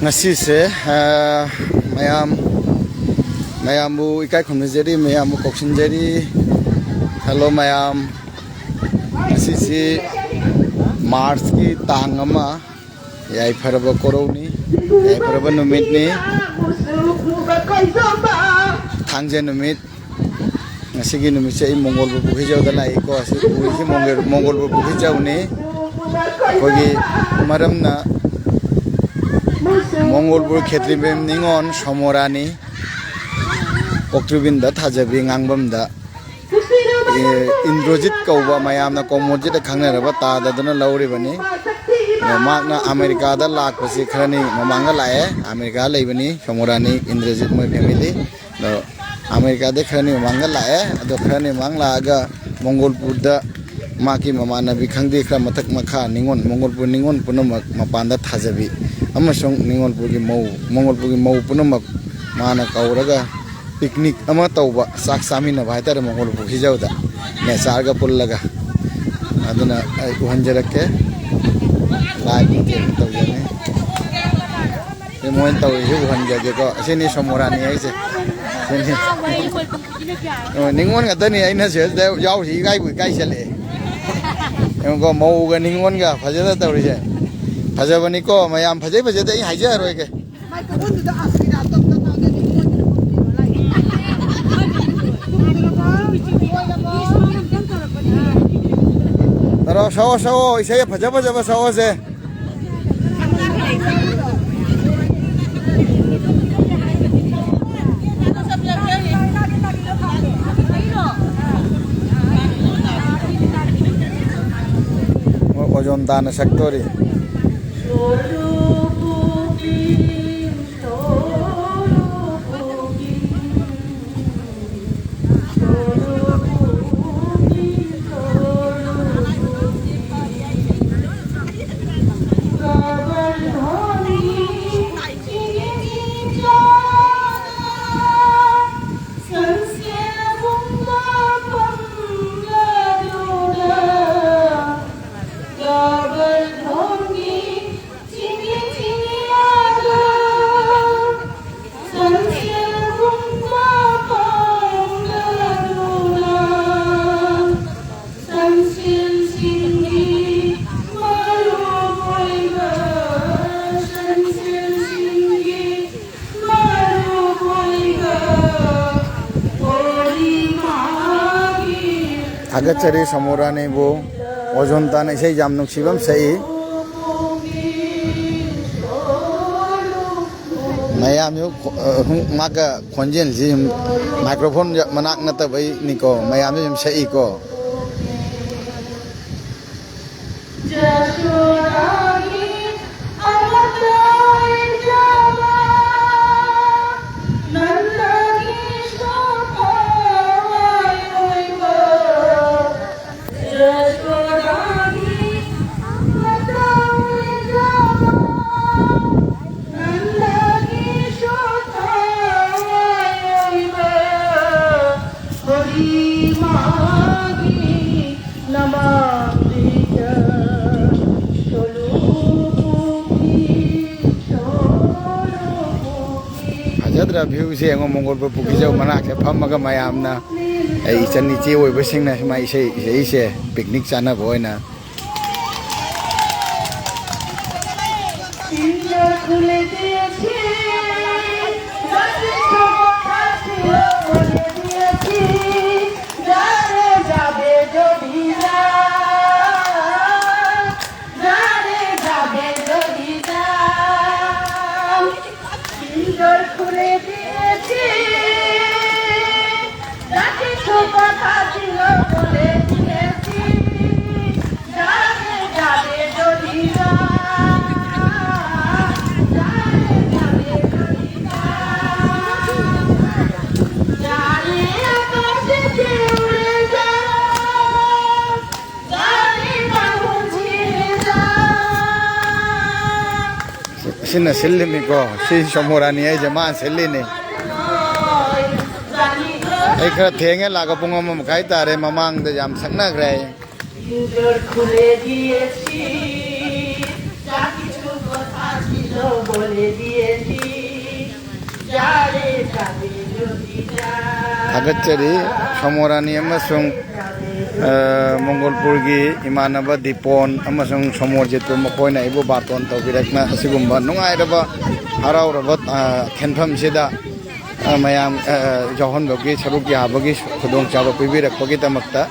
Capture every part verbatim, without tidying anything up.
ꯉꯁꯤꯁꯦ, ꯑ, ꯃꯌꯥꯝ, ꯃꯌꯥꯝꯕꯨ ꯏꯀꯥꯏ ꯈꯨꯝꯅꯖꯔꯤ, ꯃꯌꯥꯝꯕꯨ ꯀꯧꯁꯤꯟꯖꯔꯤ꯫ ꯍꯜꯂꯣ ꯃꯌꯥꯝ, ꯉꯁꯤꯁꯤ ꯃꯥꯔꯆꯀꯤ ꯇꯥꯡ ꯑꯃ, ꯌꯥꯏꯐꯔꯕ ꯀꯣꯔꯧꯅꯤ, ꯌꯥꯏꯐꯔꯕ ꯅꯨꯃꯤꯠꯅꯤ, ꯊꯥꯡꯖ ꯅꯨꯃꯤꯠ꯫ ꯉꯁꯤꯒꯤ ꯅꯨꯃꯤꯠꯁꯦ ꯑꯩ ꯃꯣꯡꯒꯣꯜꯕꯨ ꯄꯨꯈ꯭ꯔꯤꯖꯧꯗ ꯂꯥꯛꯏꯀꯣ꯫ ꯑꯁꯤ ꯎꯔꯤꯁꯤ ꯃꯣꯡꯒꯣꯜ-, ꯃꯣꯡꯒꯣꯜꯕꯨ ꯄꯨꯈ꯭ꯔꯤꯖꯧꯅꯤ꯫ ꯑꯩꯈꯣꯏꯒꯤ ꯃꯔꯝꯅ ꯃꯣꯡꯒꯣꯜꯕꯨ ꯈꯦꯇ꯭ꯔꯤꯕꯦꯝ ꯅꯤꯉꯣꯜ ꯁꯣꯃꯣꯔꯥꯅꯤ, ꯀꯣꯛꯇ꯭ꯔꯤꯕꯤꯟꯗ ꯊꯥꯖꯕꯤ ꯉꯥꯡꯐꯝꯗ, ꯑꯦ, ꯏꯟꯗ꯭ꯔꯣꯖꯤꯠ ꯀꯧꯕ ꯃꯌꯥꯝꯅ ꯀꯣꯃꯣꯔꯖꯤꯠꯇ ꯈꯪꯅꯔꯕ ꯇꯥꯗꯗꯨꯅ ꯂꯧꯔꯤꯕꯅꯤ꯫ ꯑꯗꯣ ꯃꯍꯥꯛꯅ ꯑꯃꯦꯔꯤꯀꯥꯗ ꯂꯥꯛꯄꯁꯤ ꯈꯔꯅꯤ ꯃꯃꯥꯡꯗ ꯂꯥꯛꯑꯦ꯫ ꯑꯃꯦꯔꯤꯀꯥ ꯂꯩꯕꯅꯤ ꯁꯣꯃꯣꯔꯥꯅꯤ, ꯏꯟꯗ꯭ꯔꯖꯤꯠ ꯃꯣꯏ ꯐꯦꯃꯤꯂꯤ꯫ ꯑꯗꯣ ꯑꯃꯦꯔꯤꯀꯥꯗ ꯈꯔꯅꯤ ꯃꯃꯥꯡꯗ ꯂꯥꯛꯑꯦ꯫ ꯑꯗꯣ ꯈꯔꯅꯤ ꯃꯃꯥꯡ ꯂꯥꯛꯑꯒ ꯃꯣꯡꯒꯣꯜꯄꯨꯔꯗ ꯃꯍꯥꯛꯀꯤ ꯃꯃꯥꯟꯅꯕꯤ ꯈꯪꯗꯦ, ꯈꯔ ꯃꯊꯛ ꯃꯈꯥ ꯅꯤꯉꯣꯜ, ꯃꯣꯡꯒꯣꯜꯄꯨꯔ ꯅꯤꯉꯣꯜ ꯄꯨꯝꯅꯃꯛ ꯃꯄꯥꯟꯗ ꯊꯥꯖꯕꯤ ꯑꯃꯁꯨꯡ ꯅꯤꯉꯣꯜꯄꯨꯔꯒꯤ ꯃꯧ, ꯃꯣꯡꯒꯣꯜꯄꯨꯔꯒꯤ ꯃꯧ ꯄꯨꯝꯅꯃꯛ ꯃꯥꯅ ꯀꯧꯔꯒ ꯄꯤꯛꯅꯤꯛ ꯑꯃ ꯇꯧꯕ, ꯆꯥꯛ ꯆꯥꯃꯤꯟꯅꯕ ꯍꯥꯏꯇꯥꯔꯦ, ꯃꯣꯡꯒꯣꯜ ꯄꯨꯈ꯭ꯔꯤꯖꯧꯗ ꯅꯦꯆꯔꯒ ꯄꯨꯜꯂꯒ꯫ ꯑꯗꯨꯅ ꯑꯩ ꯎꯍꯟꯖꯔꯛꯀꯦ, ꯂꯥꯏꯚ ꯇꯧꯖꯅꯤ꯫ ꯁꯤ ꯃꯣꯏꯅ ꯇꯧꯔꯤꯁꯤ ꯎꯍꯟꯖꯒꯦꯀꯣ꯫ ꯑꯁꯤꯅꯤ ꯁꯣꯃꯣꯔꯥꯅꯤ ꯍꯥꯏꯁꯦ꯫ ꯁꯤꯅꯤ꯫ ꯑꯣ, ꯅꯤꯉꯣꯜ ꯉꯥꯛꯇꯅꯤ ꯑꯩꯅ ꯁꯤꯗ ꯌꯥꯎꯔꯤ, ꯏꯀꯥꯏꯕꯨ ꯏꯀꯥꯏꯁꯜꯂꯛꯑꯦ꯫ ꯌꯦꯡꯉꯨꯀꯣ, ꯃꯧꯒ ꯅꯤꯉꯣꯜꯒ ꯐꯖꯅ ꯇꯧꯔꯤꯁꯦ꯫ ꯐꯖꯕꯅꯤꯀꯣ ꯃꯌꯥꯝ, ꯐꯖꯩ ꯐꯖꯗꯦ ꯑꯩ ꯍꯥꯏꯖꯔꯔꯣꯏꯒꯦ꯫ ꯇꯧꯔꯣ, ꯁꯛꯑꯣ, ꯁꯛꯑꯣ, ꯏꯁꯩ ꯐꯖ ꯐꯖꯕ ꯁꯛꯑꯣꯁꯦ꯫ ꯑꯣꯖꯣꯟ ꯇꯥꯅ ꯁꯛꯇꯣꯔꯤ꯫ ꯊꯥꯒꯠꯆꯔꯤ ꯁꯣꯃꯣꯔꯥꯅꯤꯕꯨ꯫ ꯑꯣꯖꯣꯟ ꯇꯥꯅ ꯏꯁꯩ ꯌꯥꯝ ꯅꯨꯡꯁꯤꯕ ꯑꯃ ꯁꯛꯏ꯫ ꯃꯌꯥꯝꯁꯨ ꯈꯣ-, ꯑ, ꯍꯨꯝ, ꯃꯥꯒ ꯈꯣꯟꯖꯦꯜꯁꯤ ꯁꯨꯝ microphone ꯃꯅꯥꯛ ꯅꯠꯇꯕꯩꯅꯤꯀꯣ, ꯃꯌꯥꯝꯁꯨ ꯁꯨꯝ ꯁꯛꯏꯀꯣ꯫ ꯐꯖꯗ꯭ꯔꯥ viewꯁꯦ ꯌꯦꯡꯉꯣ, ꯃꯣꯡꯒꯣꯜ ꯄꯨꯈ꯭ꯔꯤꯁꯦ ꯃꯅꯥꯛꯁꯦ ꯐꯝꯃꯒ ꯃꯌꯥꯝꯅ, ꯑꯩ ꯏꯆꯟ ꯏꯆꯦ ꯑꯣꯏꯕꯁꯤꯡꯅ ꯁꯨꯃꯥꯏ ꯏꯁꯩ ꯏꯁꯩꯁꯦ picnic ꯆꯥꯅꯕ ꯑꯣꯏꯅ ꯁꯤꯅ ꯁꯤꯜꯂꯤꯃꯤꯀꯣ꯫ ꯁꯤ ꯁꯣꯃꯣꯔꯥꯅꯤ ꯍꯥꯏꯁꯦ ꯃꯥꯅ ꯁꯤꯜꯂꯤꯅꯤ꯫ ꯑꯩ ꯈꯔ ꯊꯦꯡꯉꯦ ꯂꯥꯛꯄ, ꯄꯨꯡ ꯑꯃ ꯃꯈꯥꯏ ꯇꯥꯔꯦ꯫ ꯃꯃꯥꯡꯗ ꯌꯥꯝ ꯁꯛꯅꯈ꯭ꯔꯦ꯫ ꯊꯥꯒꯠꯆꯔꯤ꯫ ꯁꯣꯃꯣꯔꯥꯅꯤ ꯑꯃꯁꯨꯡ, ꯑ, ꯃꯣꯡꯒꯣꯜꯄꯨꯔꯒꯤ ꯏꯃꯥꯟꯅꯕ ꯗꯤꯄꯣꯟ ꯑꯃꯁꯨꯡ ꯁꯣꯃꯣꯔꯖꯤꯠꯄꯨ, ꯃꯈꯣꯏꯅ ꯑꯩꯕꯨ ꯕꯥꯔꯇꯣꯟ ꯇꯧꯕꯤꯔꯛꯅ ꯑꯁꯤꯒꯨꯝꯕ ꯅꯨꯡꯉꯥꯏꯔꯕ, ꯍꯔꯥꯎꯔꯕ, ꯑ, ꯈꯦꯟꯐꯝꯁꯤꯗ, ꯑ, ꯃꯌꯥꯝ, ꯑ, ꯌꯥꯎꯍꯟꯕꯒꯤ, ꯁꯔꯨꯛ ꯌꯥꯕꯒꯤ ꯈꯨꯗꯣꯡꯆꯥꯕ ꯄꯤꯕꯤꯔꯛꯄꯒꯤꯗꯃꯛꯇ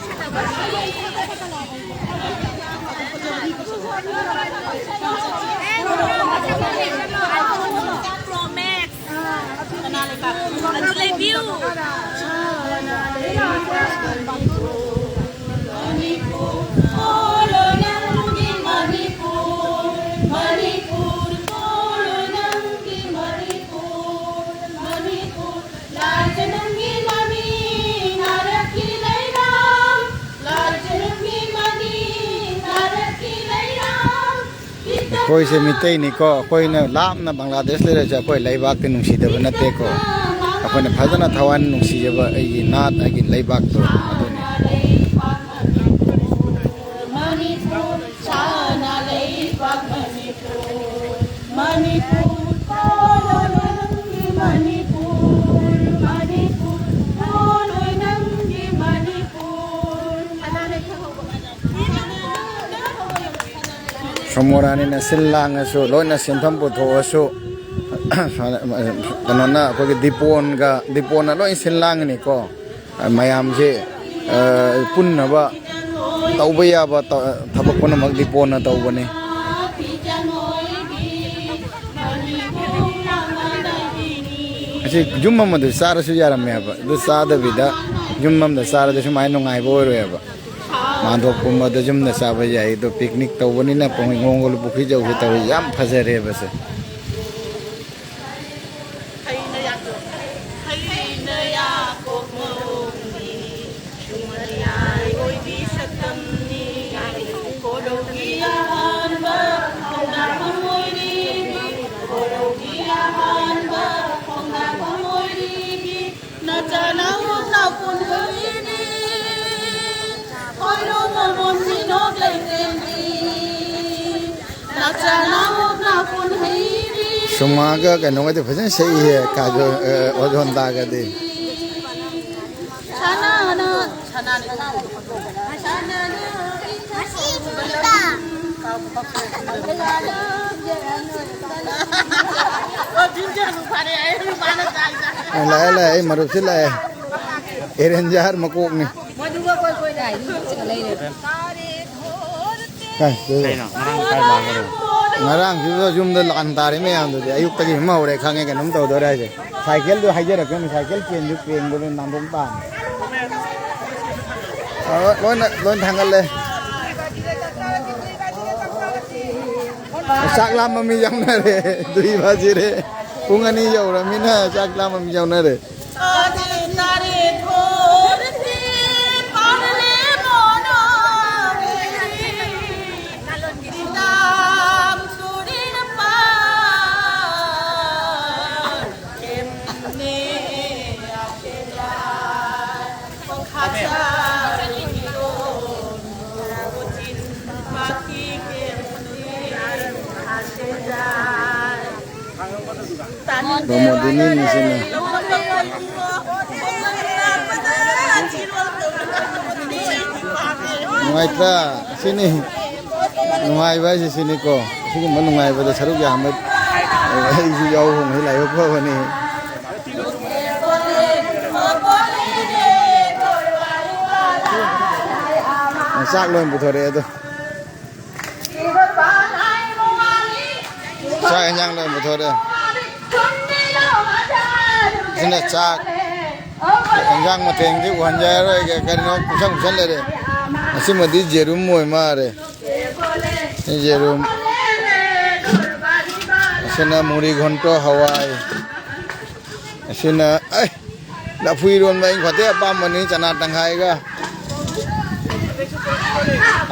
ꯑꯩꯈꯣꯏꯁꯦ ꯃꯤꯇꯩꯅꯤꯀꯣ, ꯑꯩꯈꯣꯏꯅ ꯂꯥꯞꯅ ꯕꯪꯒ꯭ꯂꯥꯗꯦꯁ ꯂꯩꯔꯁꯨ ꯑꯩꯈꯣꯏ ꯂꯩꯕꯥꯛꯇꯤ ꯅꯨꯡꯁꯤꯗꯕ ꯅꯠꯇꯦꯀꯣ꯫ ꯑꯩꯈꯣꯏꯅ ꯐꯖꯅ ꯊꯋꯥꯏꯅ ꯅꯨꯡꯁꯤꯖꯕ ꯑꯩꯒꯤ ꯅꯥꯠ, ꯑꯩꯒꯤ ꯂꯩꯕꯥꯛꯇꯣ ꯑꯗꯨꯅꯤ꯫ ꯃꯅꯤꯄꯨꯔ ꯁꯥꯅ ꯂꯩꯕꯥꯛ ꯃꯅꯤꯄꯨꯔ, ꯃꯅꯤꯄꯨꯔ ꯀꯣꯅꯣ ꯅꯪꯒꯤ ꯃꯅꯤꯄꯨꯔ, ꯃꯅꯤꯄꯨꯔ ꯀꯣꯅꯣ ꯅꯪꯒꯤ ꯃꯅꯤꯄꯨꯔ꯫ ꯁꯣꯃꯣꯔꯥꯅꯤꯅ ꯁꯤꯜ ꯂꯥꯡꯉꯁꯨ, ꯂꯣꯏꯅ ꯁꯤꯟꯐꯝ ꯄꯨꯊꯣꯛꯑꯁꯨ, ꯀꯩꯅꯣꯅ, ꯑꯩꯈꯣꯏꯒꯤ ꯗꯤꯄꯣꯟꯒ, ꯗꯤꯄꯣꯟꯅ ꯂꯣꯏ ꯁꯤꯜ ꯂꯥꯡꯉꯤꯅꯤꯀꯣ꯫ ꯃꯌꯥꯝꯁꯦ, ꯑ, ꯄꯨꯟꯅꯕ ꯇꯧꯕ ꯌꯥꯕ ꯇ-, ꯊꯕꯛ ꯄꯨꯝꯅꯃꯛ ꯗꯤꯄꯣꯟꯅ ꯇꯧꯕꯅꯤ꯫ ꯑꯁꯤ ꯌꯨꯝ ꯑꯃꯗ ꯆꯥꯔꯁꯨ ꯌꯥꯔꯝꯃꯦ ꯍꯥꯏꯕ, ꯑꯗꯨ ꯆꯥꯗꯕꯤꯗ ꯌꯨꯝ ꯑꯃꯗ ꯆꯥꯔꯗꯤ ꯁꯨꯃꯥꯏꯅ ꯅꯨꯡꯉꯥꯏꯕ ꯑꯣꯏꯔꯣꯏ ꯍꯥꯏꯕ꯫ ꯃꯥꯟꯗꯣꯞꯀꯨꯝꯕꯗ ꯌꯨꯝꯗ ꯆꯥꯕ ꯌꯥꯏ, ꯑꯗꯣ ꯄꯤꯛꯅꯤꯛ ꯇꯧꯕꯅꯤꯅ ꯄꯣꯡꯉꯣꯡꯒꯣꯜ ꯄꯨꯈ꯭ꯔꯤ ꯆꯧꯁꯤ ꯇꯧꯔꯤ, ꯌꯥꯝ ꯐꯖꯔꯦꯕꯁꯦ꯫ ꯁꯨꯃꯥꯒ ꯀꯩꯅꯣꯒꯗꯤ ꯐꯖꯅ ꯁꯛꯏꯍꯦ, ꯀꯥꯖꯣ-, ꯑ, ꯑꯣꯖꯣꯟꯗꯥꯒꯗꯤ꯫ ꯂꯥꯛꯑꯦ, ꯂꯥꯛꯑꯦ, ꯑꯩ ꯃꯔꯨꯞꯁꯤ ꯂꯥꯛꯑꯦ꯫ ꯑꯦꯔꯦꯟꯖꯥꯔ ꯃꯀꯣꯛꯅꯤ꯫ ꯀꯥꯏ, ꯀꯩꯅꯣ, ꯉꯔꯥꯡ ꯀꯥꯏ ꯃꯥꯡꯈ꯭ꯔꯦ? ꯉꯔꯥꯡꯁꯤꯗ ꯌꯨꯝꯗ ꯂꯥꯟ ꯇꯥꯔꯦ ꯃꯌꯥꯝꯗꯨꯗꯤ꯫ ꯑꯌꯨꯛꯇꯒꯤ ꯑꯃ ꯍꯧꯔꯦ, ꯈꯪꯉꯦ ꯀꯩꯅꯣꯝ ꯇꯧꯗꯣꯔꯦ ꯍꯥꯏꯁꯦ꯫ ꯁꯥꯏꯀꯜꯗꯨ ꯍꯥꯏꯖꯔꯛꯀꯅꯤ, ꯁꯥꯏꯀꯜ ꯆꯦꯟꯁꯨ ꯆꯦꯟꯕꯗ ꯅꯥꯟꯊꯣꯛ ꯇꯥꯕꯅꯤ꯫ ꯑ, ꯂꯣꯏꯅ, ꯂꯣꯏꯅ ꯊꯥꯡꯒꯠꯂꯦ꯫ ꯆꯥꯛ ꯂꯥꯝꯕ ꯃꯤ ꯌꯥꯎꯅꯔꯦ꯫ ꯗꯨꯏ ꯕꯥꯖꯤꯔꯦ꯫ ꯄꯨꯡ ꯑꯅꯤ ꯌꯧꯔꯃꯤꯅ ꯆꯥꯛ ꯂꯥꯝꯕ ꯃꯤ ꯌꯥꯎꯅꯔꯦ꯫ ꯄ꯭ꯔꯃꯣꯗꯤꯅꯤ ꯅꯤꯁꯤꯅ꯫ ꯅꯨꯡꯉꯥꯏꯇ꯭ꯔꯥ? ꯁꯤꯅꯤ ꯅꯨꯡꯉꯥꯏꯕ ꯍꯥꯏꯁꯦ, ꯁꯤꯅꯤꯀꯣ꯫ ꯁꯤꯒꯨꯝꯕ ꯅꯨꯡꯉꯥꯏꯕꯗ ꯁꯔꯨꯛ ꯌꯥꯝꯕ ꯑꯩꯁꯨ ꯌꯥꯎ ꯍꯣꯡꯉꯤ, ꯂꯥꯏꯕꯛ ꯐꯕꯅꯤ꯫ ꯆꯥꯛ ꯂꯣꯏ ꯄꯨꯊꯣꯔꯛꯑꯦ ꯑꯗꯣ꯫ ꯆꯥꯛ ꯌꯦꯟꯁꯥꯡ ꯂꯣꯏ ꯄꯨꯊꯣꯔꯛꯑꯦ꯫ ꯁꯤꯅ ꯆꯥꯛ꯫ ꯌꯦꯟꯁꯥꯡ ꯃꯊꯦꯜꯗꯤ ꯎꯍꯟꯖꯔꯔꯣꯏꯒꯦ, ꯀꯔꯤꯅꯣ ꯄꯨꯁꯟ ꯄꯨꯁꯟ ꯂꯩꯔꯦ꯫ ꯑꯁꯤꯃꯗꯤ ꯌꯦꯔꯨꯝ ꯑꯣꯏ ꯃꯥꯜꯂꯦ꯫ ꯁꯤ ꯌꯦꯔꯨꯝ꯫ ꯑꯁꯤꯅ ꯃꯨꯔꯤ ꯘꯟꯇ ꯍꯋꯥꯏ꯫ ꯑꯁꯤꯅ, ꯑꯩ, ꯂꯐꯨ ꯏꯔꯣꯟꯕ ꯑꯩ ꯈ꯭ꯋꯥꯏꯗꯩ ꯑꯄꯥꯝꯕꯅꯤ, ꯆꯅꯥ ꯇꯪꯈꯥꯏꯒ꯫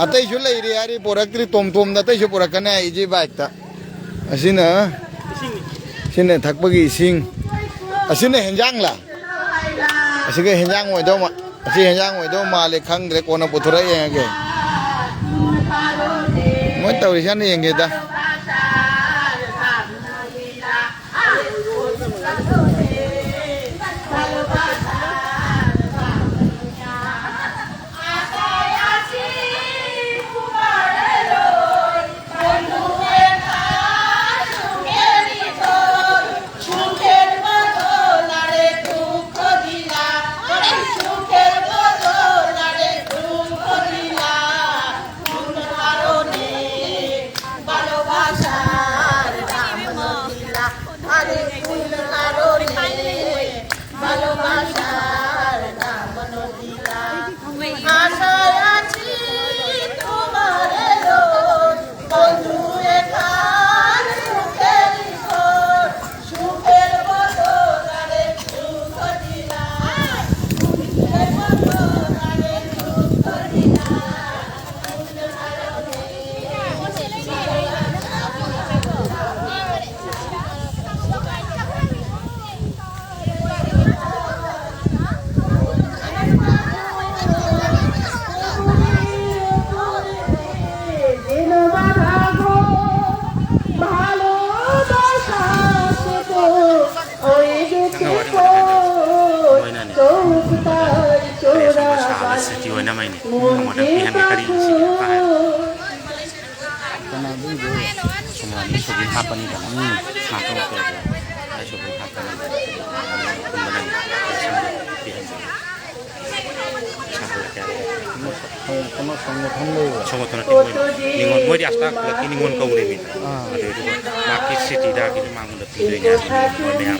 ꯑꯇꯩꯁꯨ ꯂꯩꯔꯤ ꯍꯥꯏꯔꯤ, ꯄꯣꯔꯛꯇ꯭ꯔꯤ, ꯇꯣꯝ ꯇꯣꯝꯗ ꯑꯇꯩꯁꯨ ꯄꯣꯔꯛꯀꯅꯤ ꯍꯥꯏ ꯏꯖꯤ ꯕꯥꯏꯛꯇ꯫ ꯑꯁꯤꯅ, ꯁꯤꯅ ꯊꯛꯄꯒꯤ ꯏꯁꯤꯡ꯫ ꯑꯁꯤꯅ ꯍꯦꯟꯖꯥꯡꯂ? ꯑꯁꯤꯒ ꯍꯦꯟꯖꯥꯡ ꯑꯣꯏꯗꯧ ꯃꯥ-, ꯑꯁꯤ ꯍꯦꯟꯖꯥꯡ ꯑꯣꯏꯗꯧ ꯃꯥꯜꯂꯦ, ꯈꯪꯗ꯭ꯔꯦ, ꯀꯣꯟꯅ ꯄꯨꯊꯣꯔꯛꯑ ꯌꯦꯡꯉꯒꯦ꯫ ꯃꯣꯏ ꯇꯧꯔꯤꯁꯦ ꯍꯥꯟꯅ ꯌꯦꯡꯒꯦꯗ꯫ ꯍꯥꯞꯄꯅꯤꯗꯅ꯫ ꯎꯝ꯫ ꯉꯥꯏꯍꯥꯛꯇꯪ ꯇꯧꯔꯒ rice cooker ꯍꯥꯞꯄꯅꯤ꯫ ꯁꯥꯍꯜꯂꯛꯀꯦ ꯍꯥꯏꯔꯒ꯫ ꯁꯪꯒ-, ꯀꯩꯅꯣ, ꯁꯪꯒꯣꯊꯟ ꯂꯩꯕ꯫ ꯁꯪꯒꯣꯊꯟ ꯅꯠꯇꯦ, ꯃꯣꯏ ꯅꯤꯉꯣꯜ, ꯃꯣꯏꯗꯤ ꯑꯁꯇꯥ ꯈꯨꯂꯛꯀꯤ ꯅꯤꯉꯣꯜ ꯀꯧꯔꯤꯃꯤ꯫ ꯑꯥ꯫ ꯑꯗꯨꯗꯨꯒ ꯃꯍꯥꯛꯀꯤ city ꯗ ꯃꯉꯣꯟꯗ ꯄꯤꯗꯣꯏꯅꯦ ꯍꯥꯏꯕ ꯃꯣꯏ ꯃꯌꯥꯝ꯫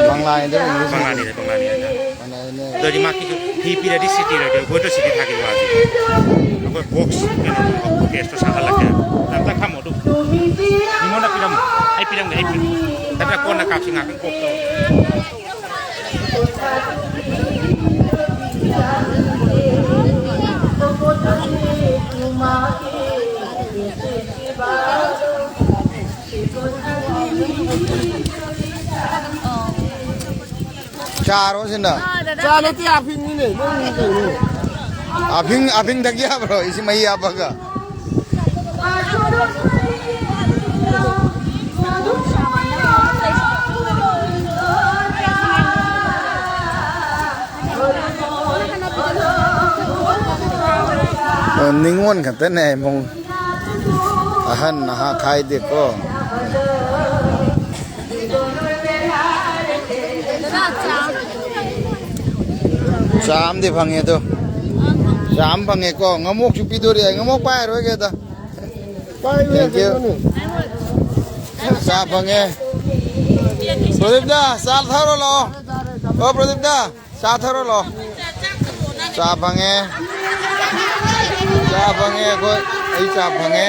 ꯕꯪꯂꯥꯅꯤꯗ English꯫ ꯕꯪꯂꯥꯅꯤꯗ, ꯕꯪꯂꯥꯅꯤꯗ꯫ ꯃꯥꯟꯅꯩꯅꯦ꯫ ꯑꯗꯨꯗꯤ ꯃꯥ ꯀꯤꯁꯨ ꯐꯤ ꯄꯤꯔꯗꯤ city ꯔꯣꯏꯗꯣꯏ, ꯕꯣꯏꯗꯣ city ꯊꯥꯈꯤꯕ ꯃꯥꯗꯤ꯫ ꯑꯩꯈꯣꯏ box ꯀꯩꯅꯣ, ꯀꯦꯁꯇꯣ ꯁꯥꯍꯜꯂꯛꯀꯦ꯫ ꯑꯝꯇ ꯊꯝꯃꯣ ꯑꯗꯨ꯫ ꯃꯤꯉꯣꯟꯗ ꯄꯤꯔꯝꯃꯣ꯫ ꯑꯩ ꯄꯤꯔꯝꯒꯦ, ꯑꯩ ꯄꯤꯔꯝꯒꯦ꯫ ꯅꯠꯇ꯭ꯔ ꯀꯣꯟꯅ ꯀꯥꯞꯁꯤ, ꯉꯥꯛꯇꯪ ꯀꯣꯛ ꯇꯧ꯫ ꯆꯥꯔꯣ ꯁꯤꯅ? ꯑꯥ, ꯗꯗꯥ꯫ ꯆꯥ ꯅꯠꯇꯦ, ꯑꯐꯤꯡꯅꯤꯅꯦ, ꯅꯪ ꯀꯩꯅꯣ? ꯑꯐꯤꯡ, ꯑꯐꯤꯡ ꯊꯛ ꯌꯥꯕ꯭ꯔꯣ? ꯏꯁꯤꯡ ꯃꯍꯤ ꯍꯥꯞꯄꯒ꯫ ꯑꯣ, ꯅꯤꯉꯣꯜ ꯈꯛꯇꯅꯦ ꯏꯃꯨꯡ꯫ ꯑꯍꯟ ꯅꯍꯥ ꯈꯥꯏꯗꯦꯀꯣ꯫ ꯆꯥ ꯑꯃꯗꯤ ꯐꯪꯉꯦ ꯑꯗꯣ꯫ ꯆꯥ ꯑꯃ ꯐꯪꯉꯦꯀꯣ꯫ ꯉꯥꯃꯣꯛꯁꯨ ꯄꯤꯗꯣꯔꯤ꯫ ꯑꯩ ꯉꯥꯃꯣꯛ ꯄꯥꯏꯔꯔꯣꯏꯒꯦꯗ꯫ Thank you꯫ ꯆꯥ ꯐꯪꯉꯦ꯫ ꯄ꯭ꯔꯗꯤꯞꯇ, ꯆꯥ ꯊꯛꯎꯔꯣ ꯂꯥꯛꯑꯣ꯫ ꯑꯣ, ꯄ꯭ꯔꯗꯤꯞꯇ꯫ ꯆꯥ ꯊꯛꯎꯔꯣ ꯂꯥꯛꯑꯣ꯫ ꯆꯥ ꯐꯪꯉꯦ꯫ ꯆꯥ ꯐꯪꯉꯦ ꯑꯩꯈꯣꯏ꯫ ꯑꯩ ꯆꯥ ꯐꯪꯉꯦ꯫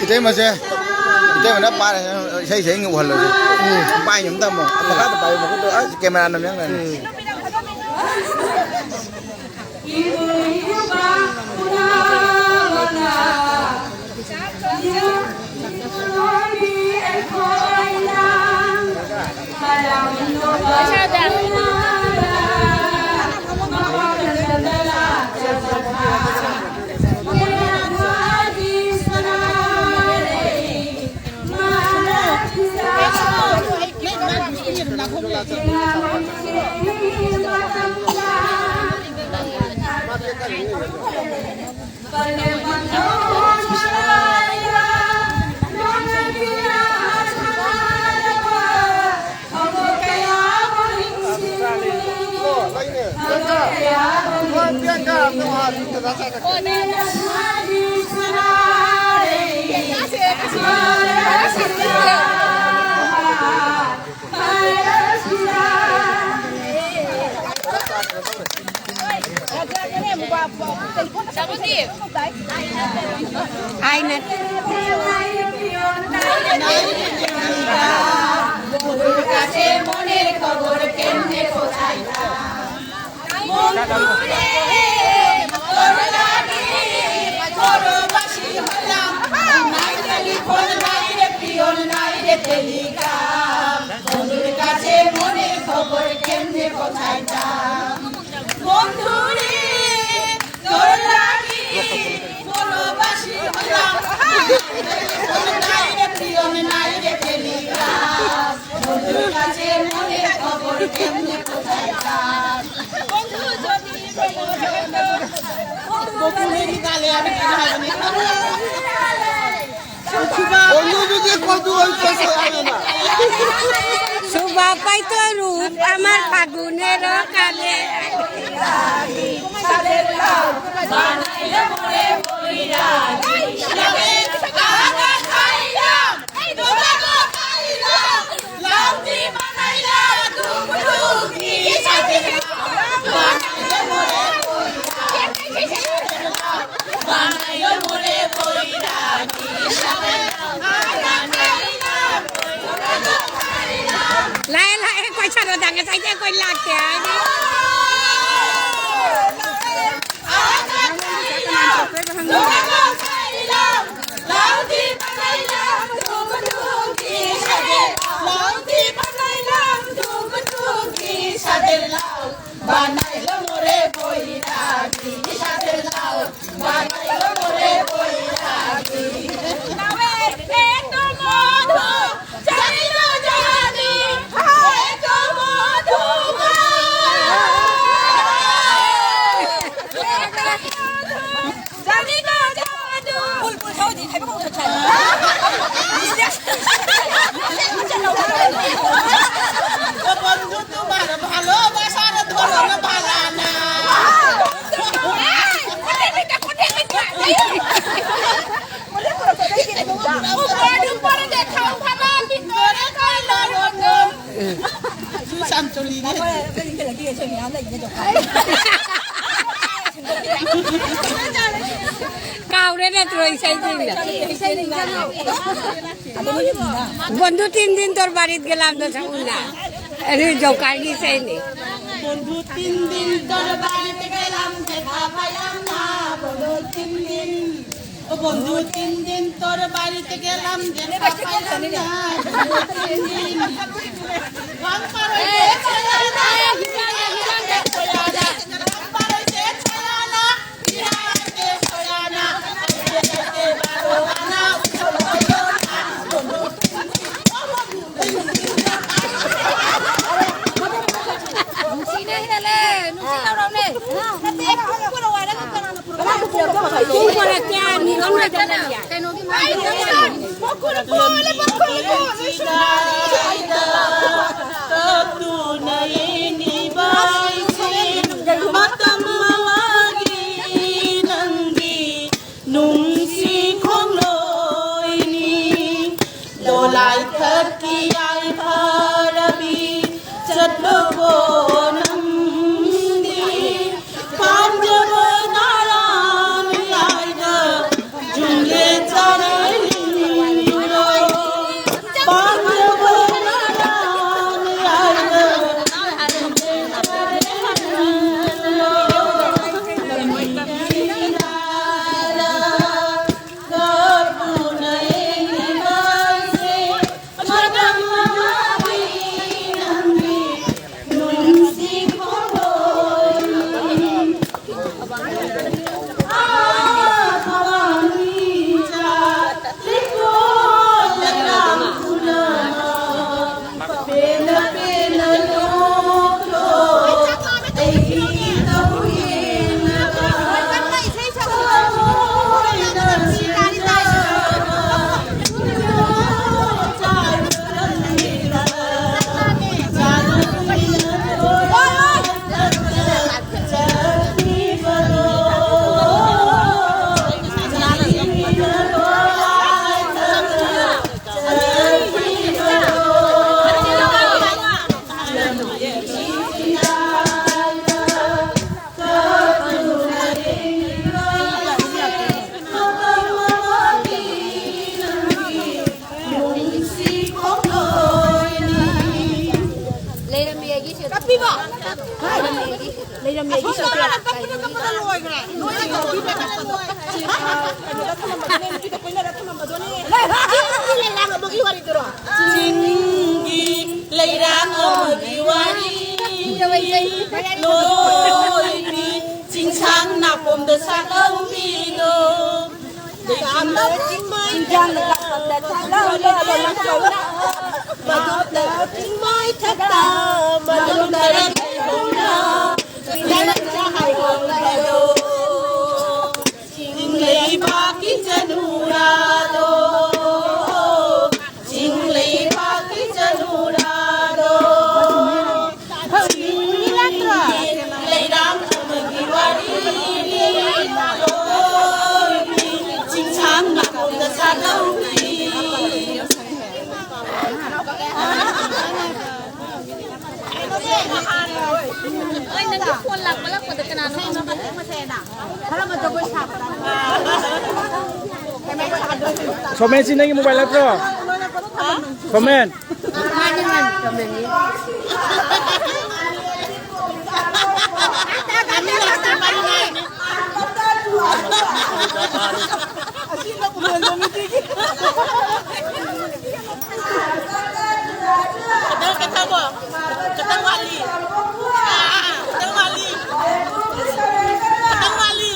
ꯏꯇꯩꯃꯁꯦ, ꯏꯇꯩꯃꯅ ꯄꯥꯏꯔꯦ, ꯏꯁꯩ ꯁꯛꯏ ꯎꯍꯜꯂꯁꯦ꯫ ꯎꯝ꯫ ꯄꯥꯏ ꯑꯃ ꯊꯝꯃꯣ꯫ ꯃꯈꯥꯗ ꯄꯥꯏꯌꯨ, ꯃꯈꯨꯠꯇꯣ꯫ ꯑꯁ, camera ꯅꯝ ꯌꯥꯝ ꯂꯩꯔꯦ꯫ ꯎꯝ꯫ Ai na. বন্ধু যদি কত হইতেছে, জানে না। শুভ পাইতো রূপ আমার ফাগুনের কালে। Lae, lae, koi charo dange, saite koi lagte ai. ও বন্ধু, তোমার ভালোবাসার ধরন ভালা না। কাউরে না তুই সেই দিন না। বন্ধু, তিন দিন তোর বাড়িত গেলাম তো, শুন না। আরে, জোকার কি সেই নেই। বন্ধু, তিন দিন তোর বাড়িতে গেলাম, দেখা পাইলাম না। বন্ধু, তিন দিন, ও বন্ধু, তিন দিন তোর বাড়িতে গেলাম, দেখা পাইলাম না। বন্ধু, তিন দিন। ꯅꯨꯡꯁꯤ ꯈꯣꯡꯂꯣꯏꯅꯤ ꯗꯣꯂꯥꯏ ꯊꯛꯀꯤ ꯌꯥꯏꯐꯔꯕꯤ ꯆꯠꯂꯣꯀꯣ ꯅꯪꯗꯤ ꯄꯥꯝꯖꯕ ꯅꯥꯔꯥ ꯃꯌꯥꯏꯗ ꯖꯨꯝꯂꯦ ꯆꯥꯔꯦ ꯂꯤꯡꯂꯨꯔꯣ ꯄꯥꯝꯖꯕ ꯅꯥꯔꯥ ꯃꯌꯥꯏꯗ ꯖꯨꯝꯂꯦ ꯆꯥꯔꯦ ꯂꯤꯡꯂꯨꯔꯣ ꯀꯞꯄꯤꯕꯣ? ꯂꯩꯔꯝꯃꯦꯒꯤ ꯑꯁꯣꯝꯗ ꯁꯣꯐꯤꯌꯥ꯫ ꯀꯞꯄꯗ ꯀꯞꯄꯗ ꯂꯣꯏꯈ꯭ꯔꯦ꯫ ꯅꯣꯏꯅ ꯀꯞꯄꯤꯕ ꯀꯞꯄꯗꯣ꯫ ꯀꯩꯅꯣꯗ ꯊꯝꯃꯝꯕꯗꯨꯅꯦ, ꯅꯨꯄꯤꯗ ꯀꯣꯏꯅꯔ ꯊꯝꯃꯝꯕꯗꯨꯅꯦ꯫ ꯆꯤꯡꯒꯤ ꯂꯩꯔꯥꯡ ꯑꯃꯒꯤ ꯋꯥꯔꯤꯗꯨꯔꯣ? ꯆꯤꯡꯒꯤ ꯂꯩꯔꯥꯡ ꯑꯃꯒꯤ ꯋꯥꯔꯤ꯫ ꯂꯣꯏꯕꯤ ꯆꯤꯡꯁꯥꯡ ꯅꯥꯄꯣꯝꯗ ꯁꯥꯠꯂꯝꯃꯤꯗꯣ꯫ ꯆꯤꯡꯁꯥꯡ ꯅꯥꯄꯣꯝꯗ ꯁꯥꯠꯂꯝꯃꯤꯗꯣ꯫ ꯃꯗꯨꯗ ꯆꯤꯡꯃꯥꯏ ꯊꯛꯇ ꯃꯗꯨꯗ ꯂꯩꯍꯧꯅ ꯆꯤꯡ ꯂꯩꯕꯥꯛꯀꯤ ꯆꯅꯨꯔꯥꯗꯣ꯫ ꯆꯤꯡ ꯂꯩꯕꯥꯛꯀꯤ ꯆꯅꯨꯔꯥꯗꯣ꯫ ꯆꯤꯡꯒꯤ ꯂꯩꯔꯥꯡ ꯑꯃꯒꯤ ꯋꯥꯔꯤꯅꯤ꯫ ꯆꯤꯡꯁꯥꯡ ꯅꯥꯄꯣꯝꯗ ꯁꯥꯠꯍꯧꯔꯤ꯫ ꯁꯣꯃꯦꯟꯁꯤ, ꯅꯪꯒꯤ ꯃꯣꯕꯥꯏꯜ ꯅꯠꯇ꯭ꯔꯣ? ꯁꯣꯃꯦꯟ꯫ ꯈꯤꯇꯪ, ꯈꯤꯇꯪ ꯀꯣ꯫ ꯈꯤꯇꯪ ꯋꯥꯠꯂꯤ꯫ ꯑꯥ, ꯈꯤꯇꯪ ꯋꯥꯠꯂꯤ꯫ ꯈꯤꯇꯪ ꯋꯥꯠꯂꯤ꯫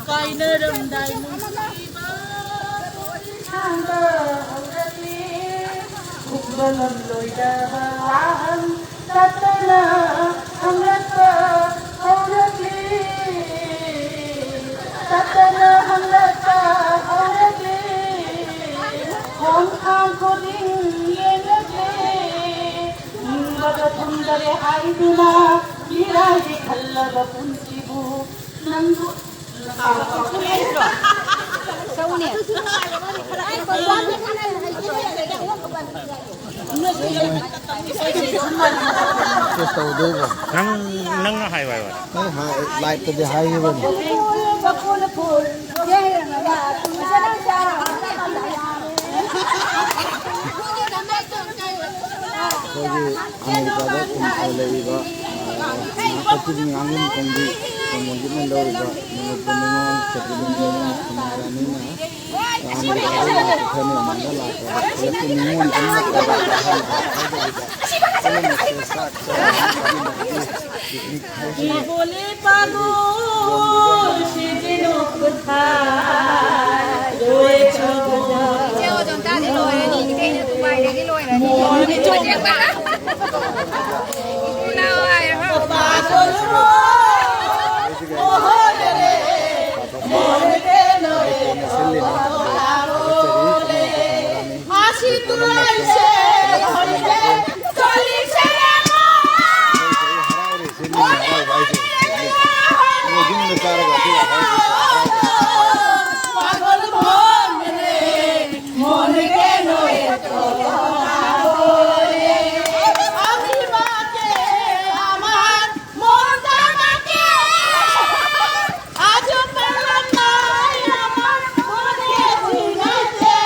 ꯀꯥꯏꯅꯔꯝꯗꯥꯏ ꯅꯨꯡꯁꯤꯕ ꯁꯥꯡꯕ ꯍꯧꯔꯛꯂꯤ꯫ ꯈꯨꯝꯕ ꯉꯝꯂꯣꯏꯗꯕ ꯋꯥꯍꯪ ꯇꯠꯇꯅ ꯍꯪꯂꯛꯄ ꯍꯧꯔꯛꯂꯤ꯫ ꯇꯠꯇꯅ ꯍꯪꯂꯛ ꯍꯥꯏꯗꯨꯅ ꯃꯤꯔꯥꯏꯒꯤ ꯈꯜꯂꯕ ꯄꯨꯟꯁꯤꯕꯨ ꯅꯪꯕꯨ ꯁꯧꯅꯦ꯫ ꯇꯧꯗꯣꯏꯕ꯫ ꯅꯪ, ꯅꯪꯅ ꯍꯥꯏꯌꯨ ꯍꯥꯏꯕ꯫ ꯑꯩ ꯍꯥꯏ-, ꯂꯥꯏꯞꯇꯗꯤ ꯍꯥꯏꯈꯤꯕꯅꯤ꯫ ꯑꯩꯈꯣꯏꯒꯤ ꯑꯃꯦꯔꯤꯀꯥꯗ ꯈꯨꯟ ꯂꯩꯔꯤꯕ, ꯑ, ꯀꯛꯆꯤꯡ ꯉꯥꯡꯉꯤꯟ ꯈꯣꯡꯕꯤ ꯈꯨꯟ ꯃꯟꯖꯤꯠꯅ ꯂꯧꯔꯤꯕ ꯃꯅꯤꯄꯨꯔ ꯅꯤꯉꯣꯜ ꯁꯈꯤꯕ ꯅꯤꯉꯣꯜ ꯁꯅꯥꯔꯥꯅꯤꯅ ꯑꯃꯦꯔꯤꯀꯥꯗ ꯂꯥꯛꯄ ꯈꯔꯅꯤ, ꯃꯥꯅ ꯂꯥꯛꯄꯗ ꯈꯨꯂꯛꯀꯤ ꯅꯤꯉꯣꯜ ꯑꯃ ꯂꯥꯛꯄꯗ ꯍꯥꯏꯕꯗ ꯍꯥꯏꯗꯕꯤꯗ ꯄꯨꯝꯅꯃꯛꯁꯦ ꯆꯥꯛ ꯆꯥꯃꯤꯟꯅꯕꯒꯤ ꯄꯤꯛꯅꯤꯛ ꯍꯥꯏꯁꯤꯅ ꯕꯣꯂꯦ ꯄꯥꯒꯣ ꯁꯤꯖꯤꯅꯣ ꯈꯨꯊꯥ ꯂꯣꯏ ꯆꯣ ꯏꯆꯦ ꯑꯣꯖꯣꯝꯇꯥꯗꯤ ꯂꯣꯏꯔꯅꯤ꯫ ꯏꯆꯦ ꯗꯨꯕꯥꯏꯗꯒꯤ ꯂꯣꯏꯔꯅꯤ꯫ ꯄꯥꯒꯣ ꯔꯣ ꯃꯣꯍꯣꯔꯦ ꯃꯣꯍꯣꯔꯦ ꯃꯥꯁꯤ ꯇꯨꯔꯥꯏꯁꯦ ꯍꯣꯏꯁꯦ ꯆꯣꯂꯤꯁꯦ ꯌꯨꯝꯗ ꯆꯥꯔꯒ ꯑꯩꯈꯣꯏ ꯍꯔꯥꯎꯕꯁꯦ ꯍꯔꯥꯎꯕꯁꯦ ꯄꯥꯒꯜ ꯃꯣꯟ ꯔꯦ ꯃꯣꯟ ꯔꯦ ꯅꯣꯏ ꯇꯣ ꯍꯣꯔꯦ ꯑꯃꯤ ꯕꯥꯀꯦ ꯑꯃꯥ ꯃꯣꯟ ꯇꯥ ꯕꯥꯀꯦ ꯑꯥꯖꯨ ꯄꯥꯒꯜ ꯃꯣꯟ ꯔꯦ ꯃꯣꯟ ꯔꯦ ꯖꯤꯅꯥ ꯇꯦ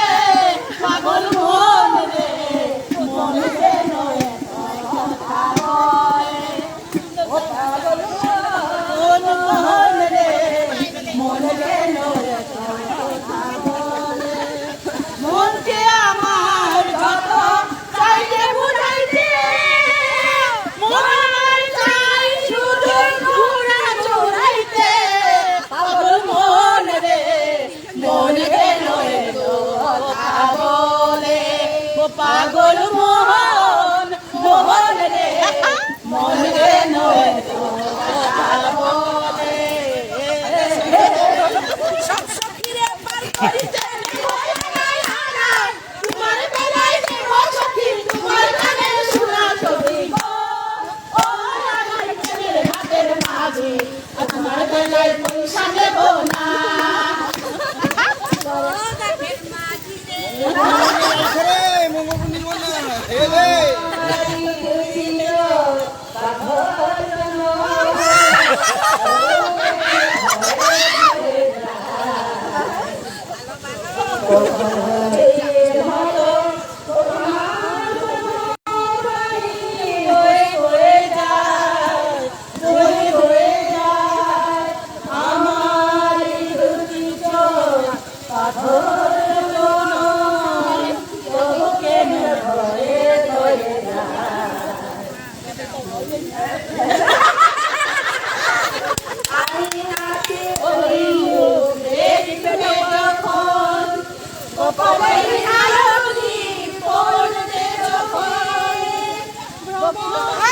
ꯄꯥꯒꯜ ꯃꯣꯟ ꯔꯦ ꯃꯣꯟ ꯔꯦ ꯅꯣꯏ ꯇꯣ ꯍꯣꯔꯦ পাগল মন মোহন রে, মন রে নয় তো পাগল রে। সব সখীরে পার করিতে নিব হারায় হারায়, তোমার বেলায় নিব সখী, তোমার কানে শোনা সখী গো।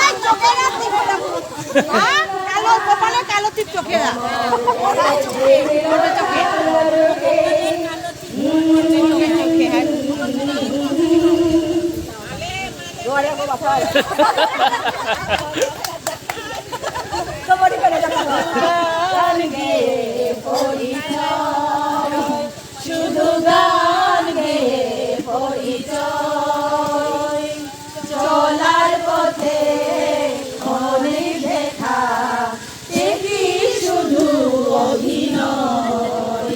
এই চোখে না টিপ। হ্যাঁ? কালো, কপালে কালো টিপ চোখে না। ছোট চোখে। ছোট চোখে, হ্যাঁ। শুধু গান গেয়ে পরিচয়, চলার পথে অনেক দেখা, সে কি শুধু অভিনয়,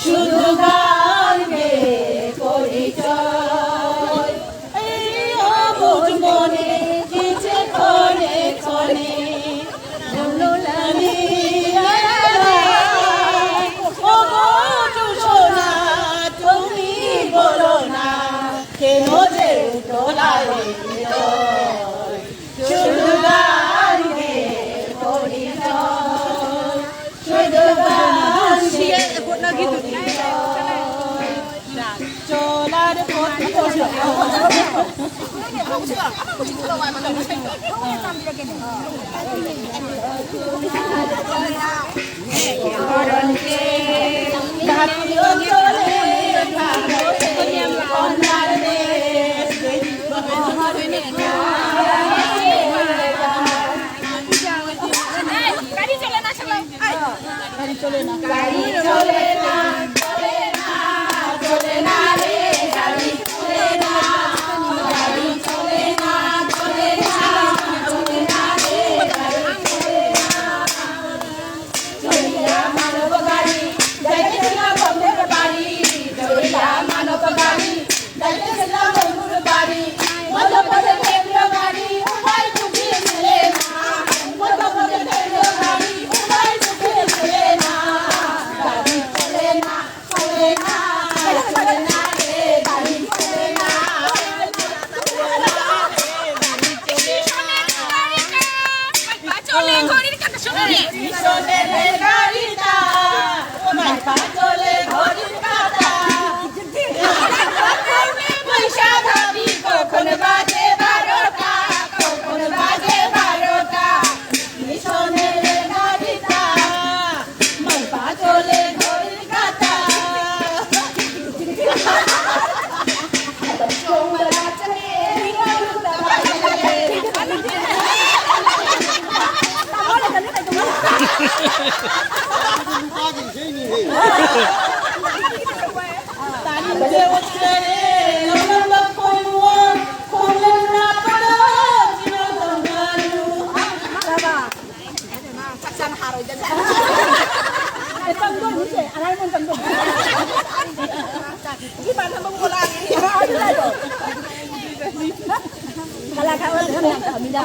শুধু গান গেয়ে পরিচয়। এই অবুঝ মনে কিছু ক্ষণে ক্ষণে ꯅꯨꯄꯥꯒꯤ ꯏꯁꯩꯅꯤꯍꯦ꯫ ꯇꯥꯅꯤꯡꯗꯦ ꯑꯣꯠꯈ꯭ꯔꯦ, ꯂꯧꯅꯝꯕ ꯈꯣꯏꯃꯨꯑꯣ, ꯈꯣꯡꯂꯦꯟ ꯂꯥꯛꯄꯗ ꯆꯤꯔꯣ ꯇꯧꯅꯔꯨ꯫ ꯆꯥꯛ ꯆꯥꯅ ꯍꯥꯔꯣꯏꯗꯅ꯫ ꯑꯦ, ꯆꯪꯗꯣꯏꯅꯤꯁꯦ, ꯑꯔꯥꯏꯃꯟ ꯆꯪꯗꯣꯏꯅꯤ꯫ ꯏꯃꯥꯟꯅꯕ ꯄꯣꯂꯥꯡꯉꯤ꯫ ꯀꯂꯥꯀꯥꯔ ꯑꯣꯏꯔꯒꯅꯦ ꯌꯥꯝ ꯐꯕꯅꯤꯗ꯫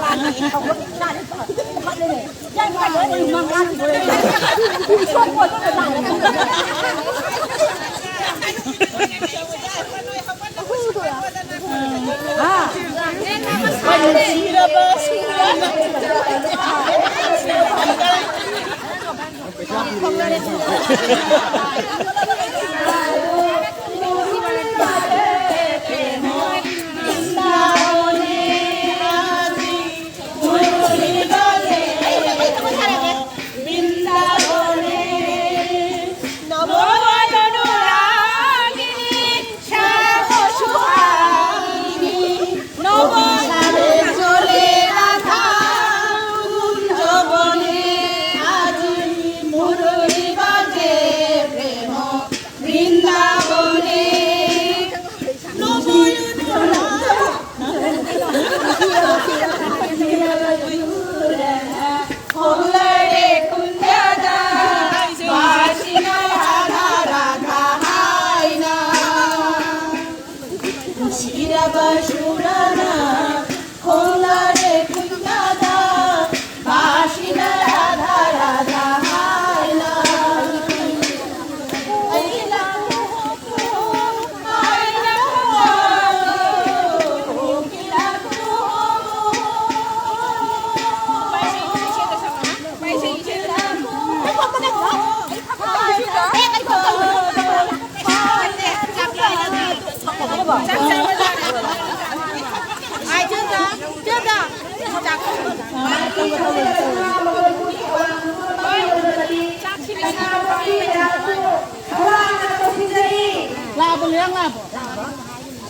ꯂꯥꯛꯑꯕꯣ, ꯂꯩꯔꯥꯡ ꯂꯥꯛꯑꯕꯣ?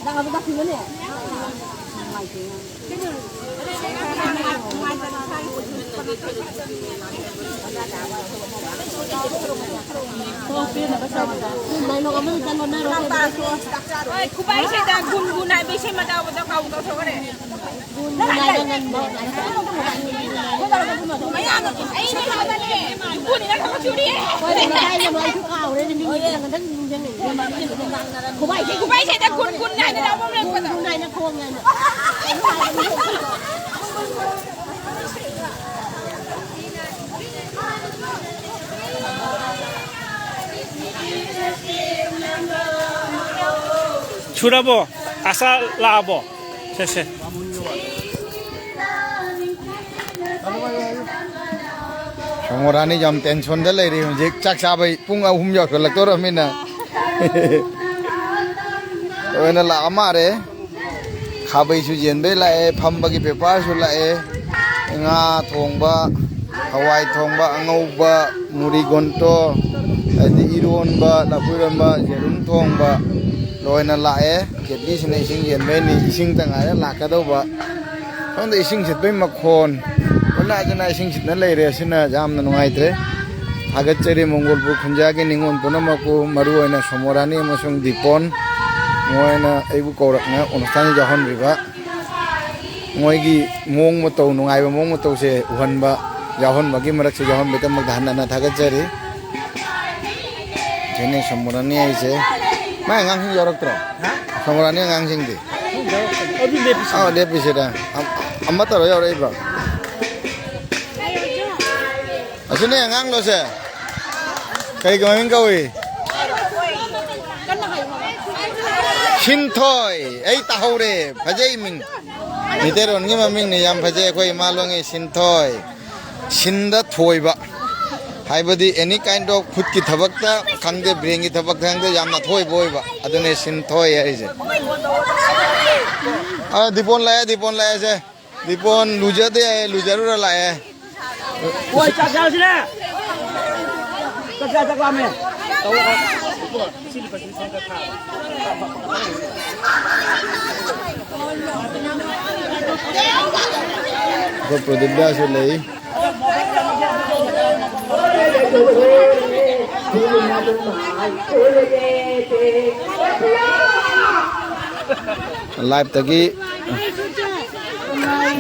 ꯂꯥꯛꯑꯕꯣ, ꯂꯥꯛꯄꯤꯕꯅꯦ? ꯅꯨꯡꯉꯥꯏꯇꯦ꯫ ꯍꯣꯏ, ꯈꯨꯕꯥꯏꯁꯤꯗ ꯒꯨꯟ ꯒꯨꯟ ꯍꯥꯏꯕ ꯏꯁꯩ ꯃꯇꯥꯎꯕꯗꯣ ꯀꯥꯎꯊꯣꯛꯈ꯭ꯔꯦ꯫ ꯈꯨꯕꯥꯏꯁꯤꯗ ꯒꯨꯟ ꯒꯨꯟ ꯍꯥꯏꯅ ꯂꯥꯎꯕ ꯑꯃ ꯂꯩꯕꯗꯣ꯫ ꯁꯨꯔꯕꯣ? ꯑꯁꯥ ꯂꯥꯛꯑꯕꯣ? ꯁꯦ, ꯁꯦ꯫ ꯁꯣꯃꯣꯔꯥꯅꯤ ꯌꯥꯝ ꯇꯦꯟꯁꯟꯗ ꯂꯩꯔꯤ ꯍꯧꯖꯤꯛ꯫ ꯆꯥꯛ ꯆꯥꯕꯩ ꯄꯨꯡ ꯑꯍꯨꯝ ꯌꯧꯁꯜꯂꯛꯇꯧꯔꯃꯤꯅ꯫ ꯂꯣꯏꯅ ꯂꯥꯛꯑ ꯃꯥꯜꯂꯦ꯫ ꯈꯥꯕꯩꯁꯨ ꯌꯦꯟꯕꯩ ꯂꯥꯛꯑꯦ, ꯐꯝꯕꯒꯤ ꯄꯦꯄꯔꯁꯨ ꯂꯥꯛꯑꯦ, ꯉꯥ ꯊꯣꯡꯕ, ꯍꯋꯥꯏ ꯊꯣꯡꯕ, ꯑꯉꯧꯕ, ꯃꯨꯔꯤ ꯒꯣꯟꯇꯣ, ꯑꯗꯩ ꯏꯔꯣꯟꯕ, ꯂꯐꯨ ꯏꯔꯣꯟꯕ, ꯌꯦꯔꯨꯝ ꯊꯣꯡꯕ, ꯂꯣꯏꯅ ꯂꯥꯛꯑꯦ꯫ ꯀꯦꯠꯂꯤꯁꯤꯅ ꯏꯁꯤꯡ ꯌꯦꯟꯕꯩꯅꯤ, ꯏꯁꯤꯡꯇ ꯉꯥꯏꯔꯦ ꯂꯥꯛꯀꯗꯧꯕ꯫ ꯈꯪꯗꯦ, ꯏꯁꯤꯡ ꯁꯤꯠꯄꯩ ꯃꯈꯣꯟ, ꯎꯅꯥ ꯖꯅꯥ ꯏꯁꯤꯡ ꯁꯤꯠꯅ ꯂꯩꯔꯦ, ꯑꯁꯤꯅ ꯌꯥꯝꯅ ꯅꯨꯡꯉꯥꯏꯇ꯭ꯔꯦ꯫ ꯊꯥꯒꯠꯆꯔꯤ ꯃꯣꯡꯒꯣꯜꯄꯨꯔ ꯈꯨꯟꯖꯥꯒꯤ ꯅꯤꯉꯣꯜ ꯄꯨꯝꯅꯃꯛꯄꯨ, ꯃꯔꯨꯑꯣꯏꯅ ꯁꯣꯃꯣꯔꯥꯅꯤ ꯑꯃꯁꯨꯡ ꯗꯤꯄꯣꯟ, ꯃꯣꯏꯅ ꯑꯩꯕꯨ ꯀꯧꯔꯛꯅ ꯑꯣꯅꯨꯁꯊꯥꯟ ꯌꯥꯎꯍꯟꯕꯤꯕ꯫ ꯃꯣꯏꯒꯤ ꯃꯑꯣꯡ ꯃꯇꯧ, ꯅꯨꯡꯉꯥꯏꯕ ꯃꯑꯣꯡ ꯃꯇꯧꯁꯦ ꯎꯍꯟꯕ, ꯌꯥꯎꯍꯟꯕꯒꯤ ꯃꯔꯛꯁꯦ ꯌꯥꯎꯍꯟꯕꯒꯤꯗꯃꯛꯇ ꯍꯟꯅ ꯍꯟꯅ ꯊꯥꯒꯠꯆꯔꯤ꯫ ꯁꯤꯅꯤ ꯁꯣꯃꯣꯔꯥꯅꯤ ꯍꯥꯏꯁꯦ꯫ ꯃꯥꯏ ꯑꯉꯥꯡꯁꯤꯡ ꯌꯥꯎꯔꯛꯇ꯭ꯔꯣ? ꯍꯥ? ꯁꯣꯃꯣꯔꯥꯅꯤ ꯑꯉꯥꯡꯁꯤꯡꯗꯤ? ꯑꯗꯨ ꯂꯦꯞꯄꯤꯁꯤ꯫ ꯑꯥ, ꯂꯦꯞꯄꯤꯁꯤꯗ꯫ ꯑꯝ-, ꯑꯃꯠꯇ ꯂꯣꯏ ꯌꯥꯎꯔꯛꯏꯕ꯭ꯔꯣ? ꯑꯁꯤꯅꯦ ꯑꯉꯥꯡꯗꯣꯁꯦ꯫ ꯀꯩ ꯃꯃꯤꯡ ꯀꯧꯏ? ꯁꯤꯟꯊꯣꯏ꯫ ꯑꯩ ꯇꯥꯍꯧꯔꯦ꯫ ꯐꯖꯩ ꯃꯤꯡ꯫ ꯃꯩꯇꯩꯂꯣꯟꯒꯤ ꯃꯃꯤꯡꯅꯤ, ꯌꯥꯝ ꯐꯖꯩ꯫ ꯑꯩꯈꯣꯏ ꯏꯃꯥꯂꯣꯟꯒꯤ ꯁꯤꯟꯊꯣꯏ꯫ ꯁꯤꯟꯗ ꯊꯣꯏꯕ꯫ ꯍꯥꯏꯕꯗꯤ any kind of ꯈꯨꯠꯀꯤ ꯊꯕꯛꯇ ꯈꯪꯗꯦ, brainꯒꯤ ꯊꯕꯛꯇ ꯈꯪꯗꯦ, ꯌꯥꯝꯅ ꯑꯊꯣꯏꯕ ꯑꯣꯏꯕ꯫ ꯑꯗꯨꯅꯦ ꯁꯤꯟꯊꯣꯏ ꯍꯥꯏꯔꯤꯁꯦ꯫ ꯑ, ꯗꯤꯄꯣꯟ ꯂꯥꯛꯑꯦ, ꯗꯤꯄꯣꯟ ꯂꯥꯛꯑꯦꯁꯦ꯫ ꯗꯤꯄꯣꯟ ꯂꯨꯖꯗꯦ ꯍꯥꯏꯌꯦ, ꯂꯨꯖꯔꯨꯔ ꯂꯥꯛꯑꯦ꯫ ꯍꯣꯏ, ꯆꯥꯛ ꯆꯥꯁꯤꯅꯦ꯫ ꯆꯥꯛ ꯆꯥ, ꯆꯥꯛ ꯂꯥꯝꯃꯦ꯫ ꯇꯧꯔꯣ, ꯇꯧꯔꯣ꯫ ꯁꯤ ꯂꯨꯄꯥ ꯁꯤ ꯁꯣꯝꯗ ꯊꯥꯕ꯫ ꯑꯩꯈꯣꯏ ꯄ꯭ꯔꯗꯤꯞꯗꯥꯁꯨ ꯂꯩ꯫ ꯂꯥꯏꯞꯇꯒꯤ,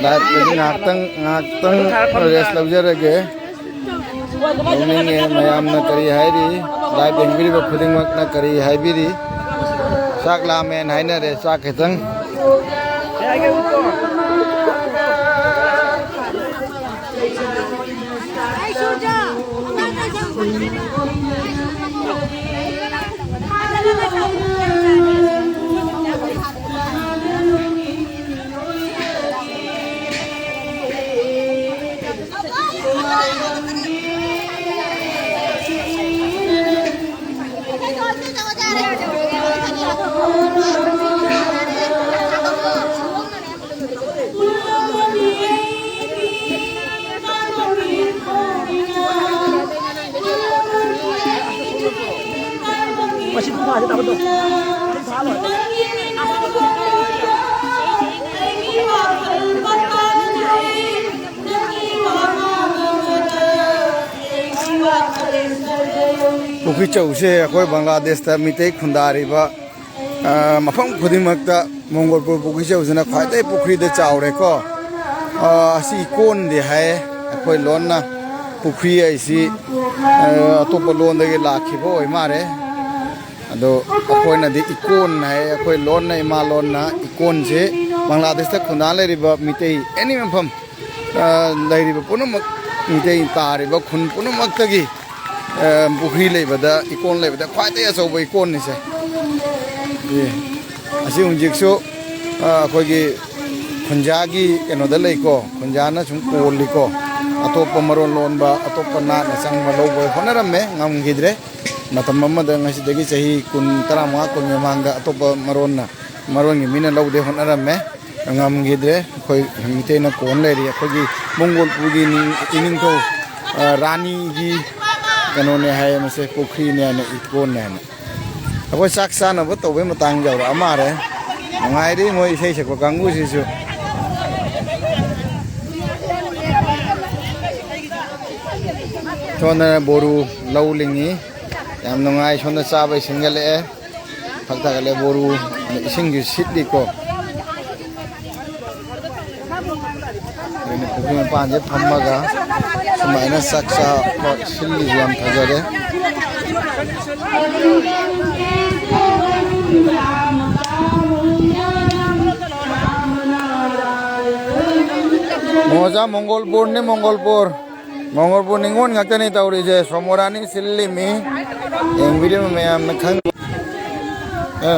ꯂꯥꯏꯞꯇꯒꯤ ꯉꯥꯏꯍꯥꯛꯇꯪ, ꯉꯥꯏꯍꯥꯛꯇꯪ ꯔꯦꯁ ꯂꯧꯖꯔꯒꯦ꯫ ꯅꯣꯛꯅꯤꯡꯉꯦ, ꯃꯌꯥꯝꯅ ꯀꯔꯤ ꯍꯥꯏꯔꯤ? ꯂꯥꯏꯞ ꯌꯦꯡꯕꯤꯔꯤꯕ ꯈꯨꯗꯤꯡꯃꯛꯅ ꯀꯔꯤ ꯍꯥꯏꯕꯤꯔꯤ? ꯆꯥꯛ ꯂꯥꯝꯃꯦꯅ ꯍꯥꯏꯅꯔꯦ, ꯆꯥꯛ ꯈꯤꯇꯪ꯫ ꯄꯨꯈ꯭ꯔꯤ ꯆꯧꯁꯦ ꯑꯩꯈꯣꯏ ꯕꯪꯒ꯭ꯂꯥꯗꯦꯁꯇ ꯃꯤꯇꯩ ꯈꯨꯟꯗꯥꯔꯤꯕ, ꯑ, ꯃꯐꯝ ꯈꯨꯗꯤꯡꯃꯛꯇ ꯃꯣꯡꯒꯣꯜ ꯄꯨꯈ꯭ꯔꯤ ꯆꯧꯁꯤꯅ ꯈ꯭ꯋꯥꯏꯗꯒꯤ ꯄꯨꯈ꯭ꯔꯤꯗ ꯆꯥꯎꯔꯦꯀꯣ꯫ ꯑ, ꯑꯁꯤ ꯏꯀꯣꯟꯗꯤ ꯍꯥꯏ ꯑꯩꯈꯣꯏ ꯂꯣꯟꯅ꯫ ꯄꯨꯈ꯭ꯔꯤ ꯍꯥꯏꯁꯤ, ꯑ, ꯑꯇꯣꯞꯄ ꯂꯣꯟꯗꯒꯤ ꯂꯥꯛꯈꯤꯕ ꯑꯣꯏ ꯃꯥꯜꯂꯦ꯫ ꯑꯗꯣ ꯑꯩꯈꯣꯏꯅꯗꯤ ꯏꯀꯣꯟ ꯍꯥꯏ, ꯑꯩꯈꯣꯏ ꯂꯣꯟꯅ, ꯏꯃꯥ ꯂꯣꯟꯅ ꯏꯀꯣꯟꯁꯦ ꯕꯪꯒ꯭ꯂꯥꯗꯦꯁꯇ ꯈꯨꯟꯗꯥ ꯂꯩꯔꯤꯕ ꯃꯤꯇꯩ ꯑꯦꯅꯤ ꯃꯐꯝ, ꯑ, ꯂꯩꯔꯤꯕ ꯄꯨꯝꯅꯃꯛ, ꯃꯤꯇꯩ ꯇꯥꯔꯤꯕ ꯈꯨꯟ ꯄꯨꯝꯅꯃꯛꯇꯒꯤ, ꯑ, ꯄꯨꯈ꯭ꯔꯤ ꯂꯩꯕꯗ, ꯏꯀꯣꯟ ꯂꯩꯕꯗ ꯈ꯭ꯋꯥꯏꯗꯒꯤ ꯑꯆꯧꯕ ꯏꯀꯣꯟꯅꯤꯁꯦ꯫ ꯑꯦ, ꯑꯁꯤ ꯍꯧꯖꯤꯛꯁꯨ, ꯑ, ꯑꯩꯈꯣꯏꯒꯤ ꯈꯨꯟꯖꯥꯒꯤ ꯀꯩꯅꯣꯗ ꯂꯩꯀꯣ, ꯈꯨꯟꯖꯥꯅ ꯁꯨꯝ ꯀꯣꯜꯂꯤꯀꯣ꯫ ꯑꯇꯣꯞꯄ ꯃꯔꯣꯟ ꯂꯣꯟꯕ, ꯑꯇꯣꯞꯄ ꯅꯥꯠꯅ ꯆꯪꯕ ꯂꯧꯕ ꯍꯣꯠꯅꯔꯝꯃꯦ, ꯉꯝꯈꯤꯗ꯭ꯔꯦ꯫ ꯃꯇꯝ ꯑꯃꯗ, ꯉꯁꯤꯗꯒꯤ ꯆꯍꯤ ꯀꯨꯟ, ꯇꯔꯥꯃꯉꯥ, ꯀꯨꯟ ꯃꯃꯥꯡꯗ ꯑꯇꯣꯞꯄ ꯃꯔꯣꯟꯅ, ꯃꯔꯣꯟꯒꯤ ꯃꯤꯅ ꯂꯧꯗꯦ ꯍꯣꯠꯅꯔꯝꯃꯦ, ꯉꯝꯈꯤꯗ꯭ꯔꯦ꯫ ꯑꯩꯈꯣꯏ ꯃꯤꯇꯩꯅ ꯀꯣꯟ ꯂꯩꯔꯤ꯫ ꯑꯩꯈꯣꯏꯒꯤ ꯃꯣꯡꯒꯣꯜ ꯄꯨꯒꯤ ꯅꯤꯡ-, ꯏꯅꯤꯡꯊꯧ, ꯑ, ꯔꯥꯅꯤꯒꯤ ꯀꯩꯅꯣꯅꯦ ꯍꯥꯏꯌꯦ, ꯃꯁꯦ ꯄꯨꯈ꯭ꯔꯤꯅꯦ ꯍꯥꯏꯅ, ꯏꯀꯣꯟꯅꯦ ꯍꯥꯏꯅ꯫ ꯑꯩꯈꯣꯏ ꯆꯥꯛ ꯆꯥꯅꯕ ꯇꯧꯕꯩ ꯃꯇꯥꯡ ꯌꯧꯔꯛꯑ ꯃꯥꯜꯂꯦ꯫ ꯅꯨꯡꯉꯥꯏꯔꯤ ꯃꯣꯏ ꯏꯁꯩ ꯁꯛꯄ ꯀꯥꯡꯕꯨꯁꯤꯁꯨ꯫ ꯁꯣꯝꯗꯅ ꯕꯣꯔꯨ ꯂꯧ ꯂꯤꯡꯉꯤ꯫ ꯌꯥꯝ ꯅꯨꯡꯉꯥꯏ꯫ ꯁꯣꯝꯗ ꯆꯥꯕꯩ ꯁꯤꯡꯒꯠꯂꯛꯑꯦ꯫ ꯐꯛ ꯊꯥꯒꯠꯂꯦ꯫ ꯕꯣꯔꯨ ꯏꯁꯤꯡꯁꯨ ꯁꯤꯠꯂꯤꯀꯣ꯫ ꯑꯗꯨꯅ ꯄꯨꯈ꯭ꯔꯤ ꯃꯄꯥꯟꯁꯦ ꯐꯝꯃꯒ ꯁꯨꯃꯥꯏꯅ ꯆꯥꯛ ꯆꯥꯕ ꯁꯤꯜꯂꯤꯁꯦ ꯌꯥꯝ ꯐꯖꯔꯦ꯫ ꯃꯣꯖꯥ ꯃꯣꯡꯒꯣꯜꯄꯨꯔꯅꯤ, ꯃꯣꯡꯒꯣꯜꯄꯨꯔ꯫ ꯃꯣꯡꯒꯣꯜꯄꯨꯔ ꯅꯤꯉꯣꯜ ꯉꯥꯛꯇꯅꯤ ꯇꯧꯔꯤꯁꯦ꯫ ꯁꯣꯃꯣꯔꯥꯅꯤ ꯁꯤꯜꯂꯤꯃꯤ꯫ ꯌꯦꯡꯕꯤꯔꯤꯕ ꯃꯌꯥꯝꯅ ꯈꯪ-, ꯑ꯫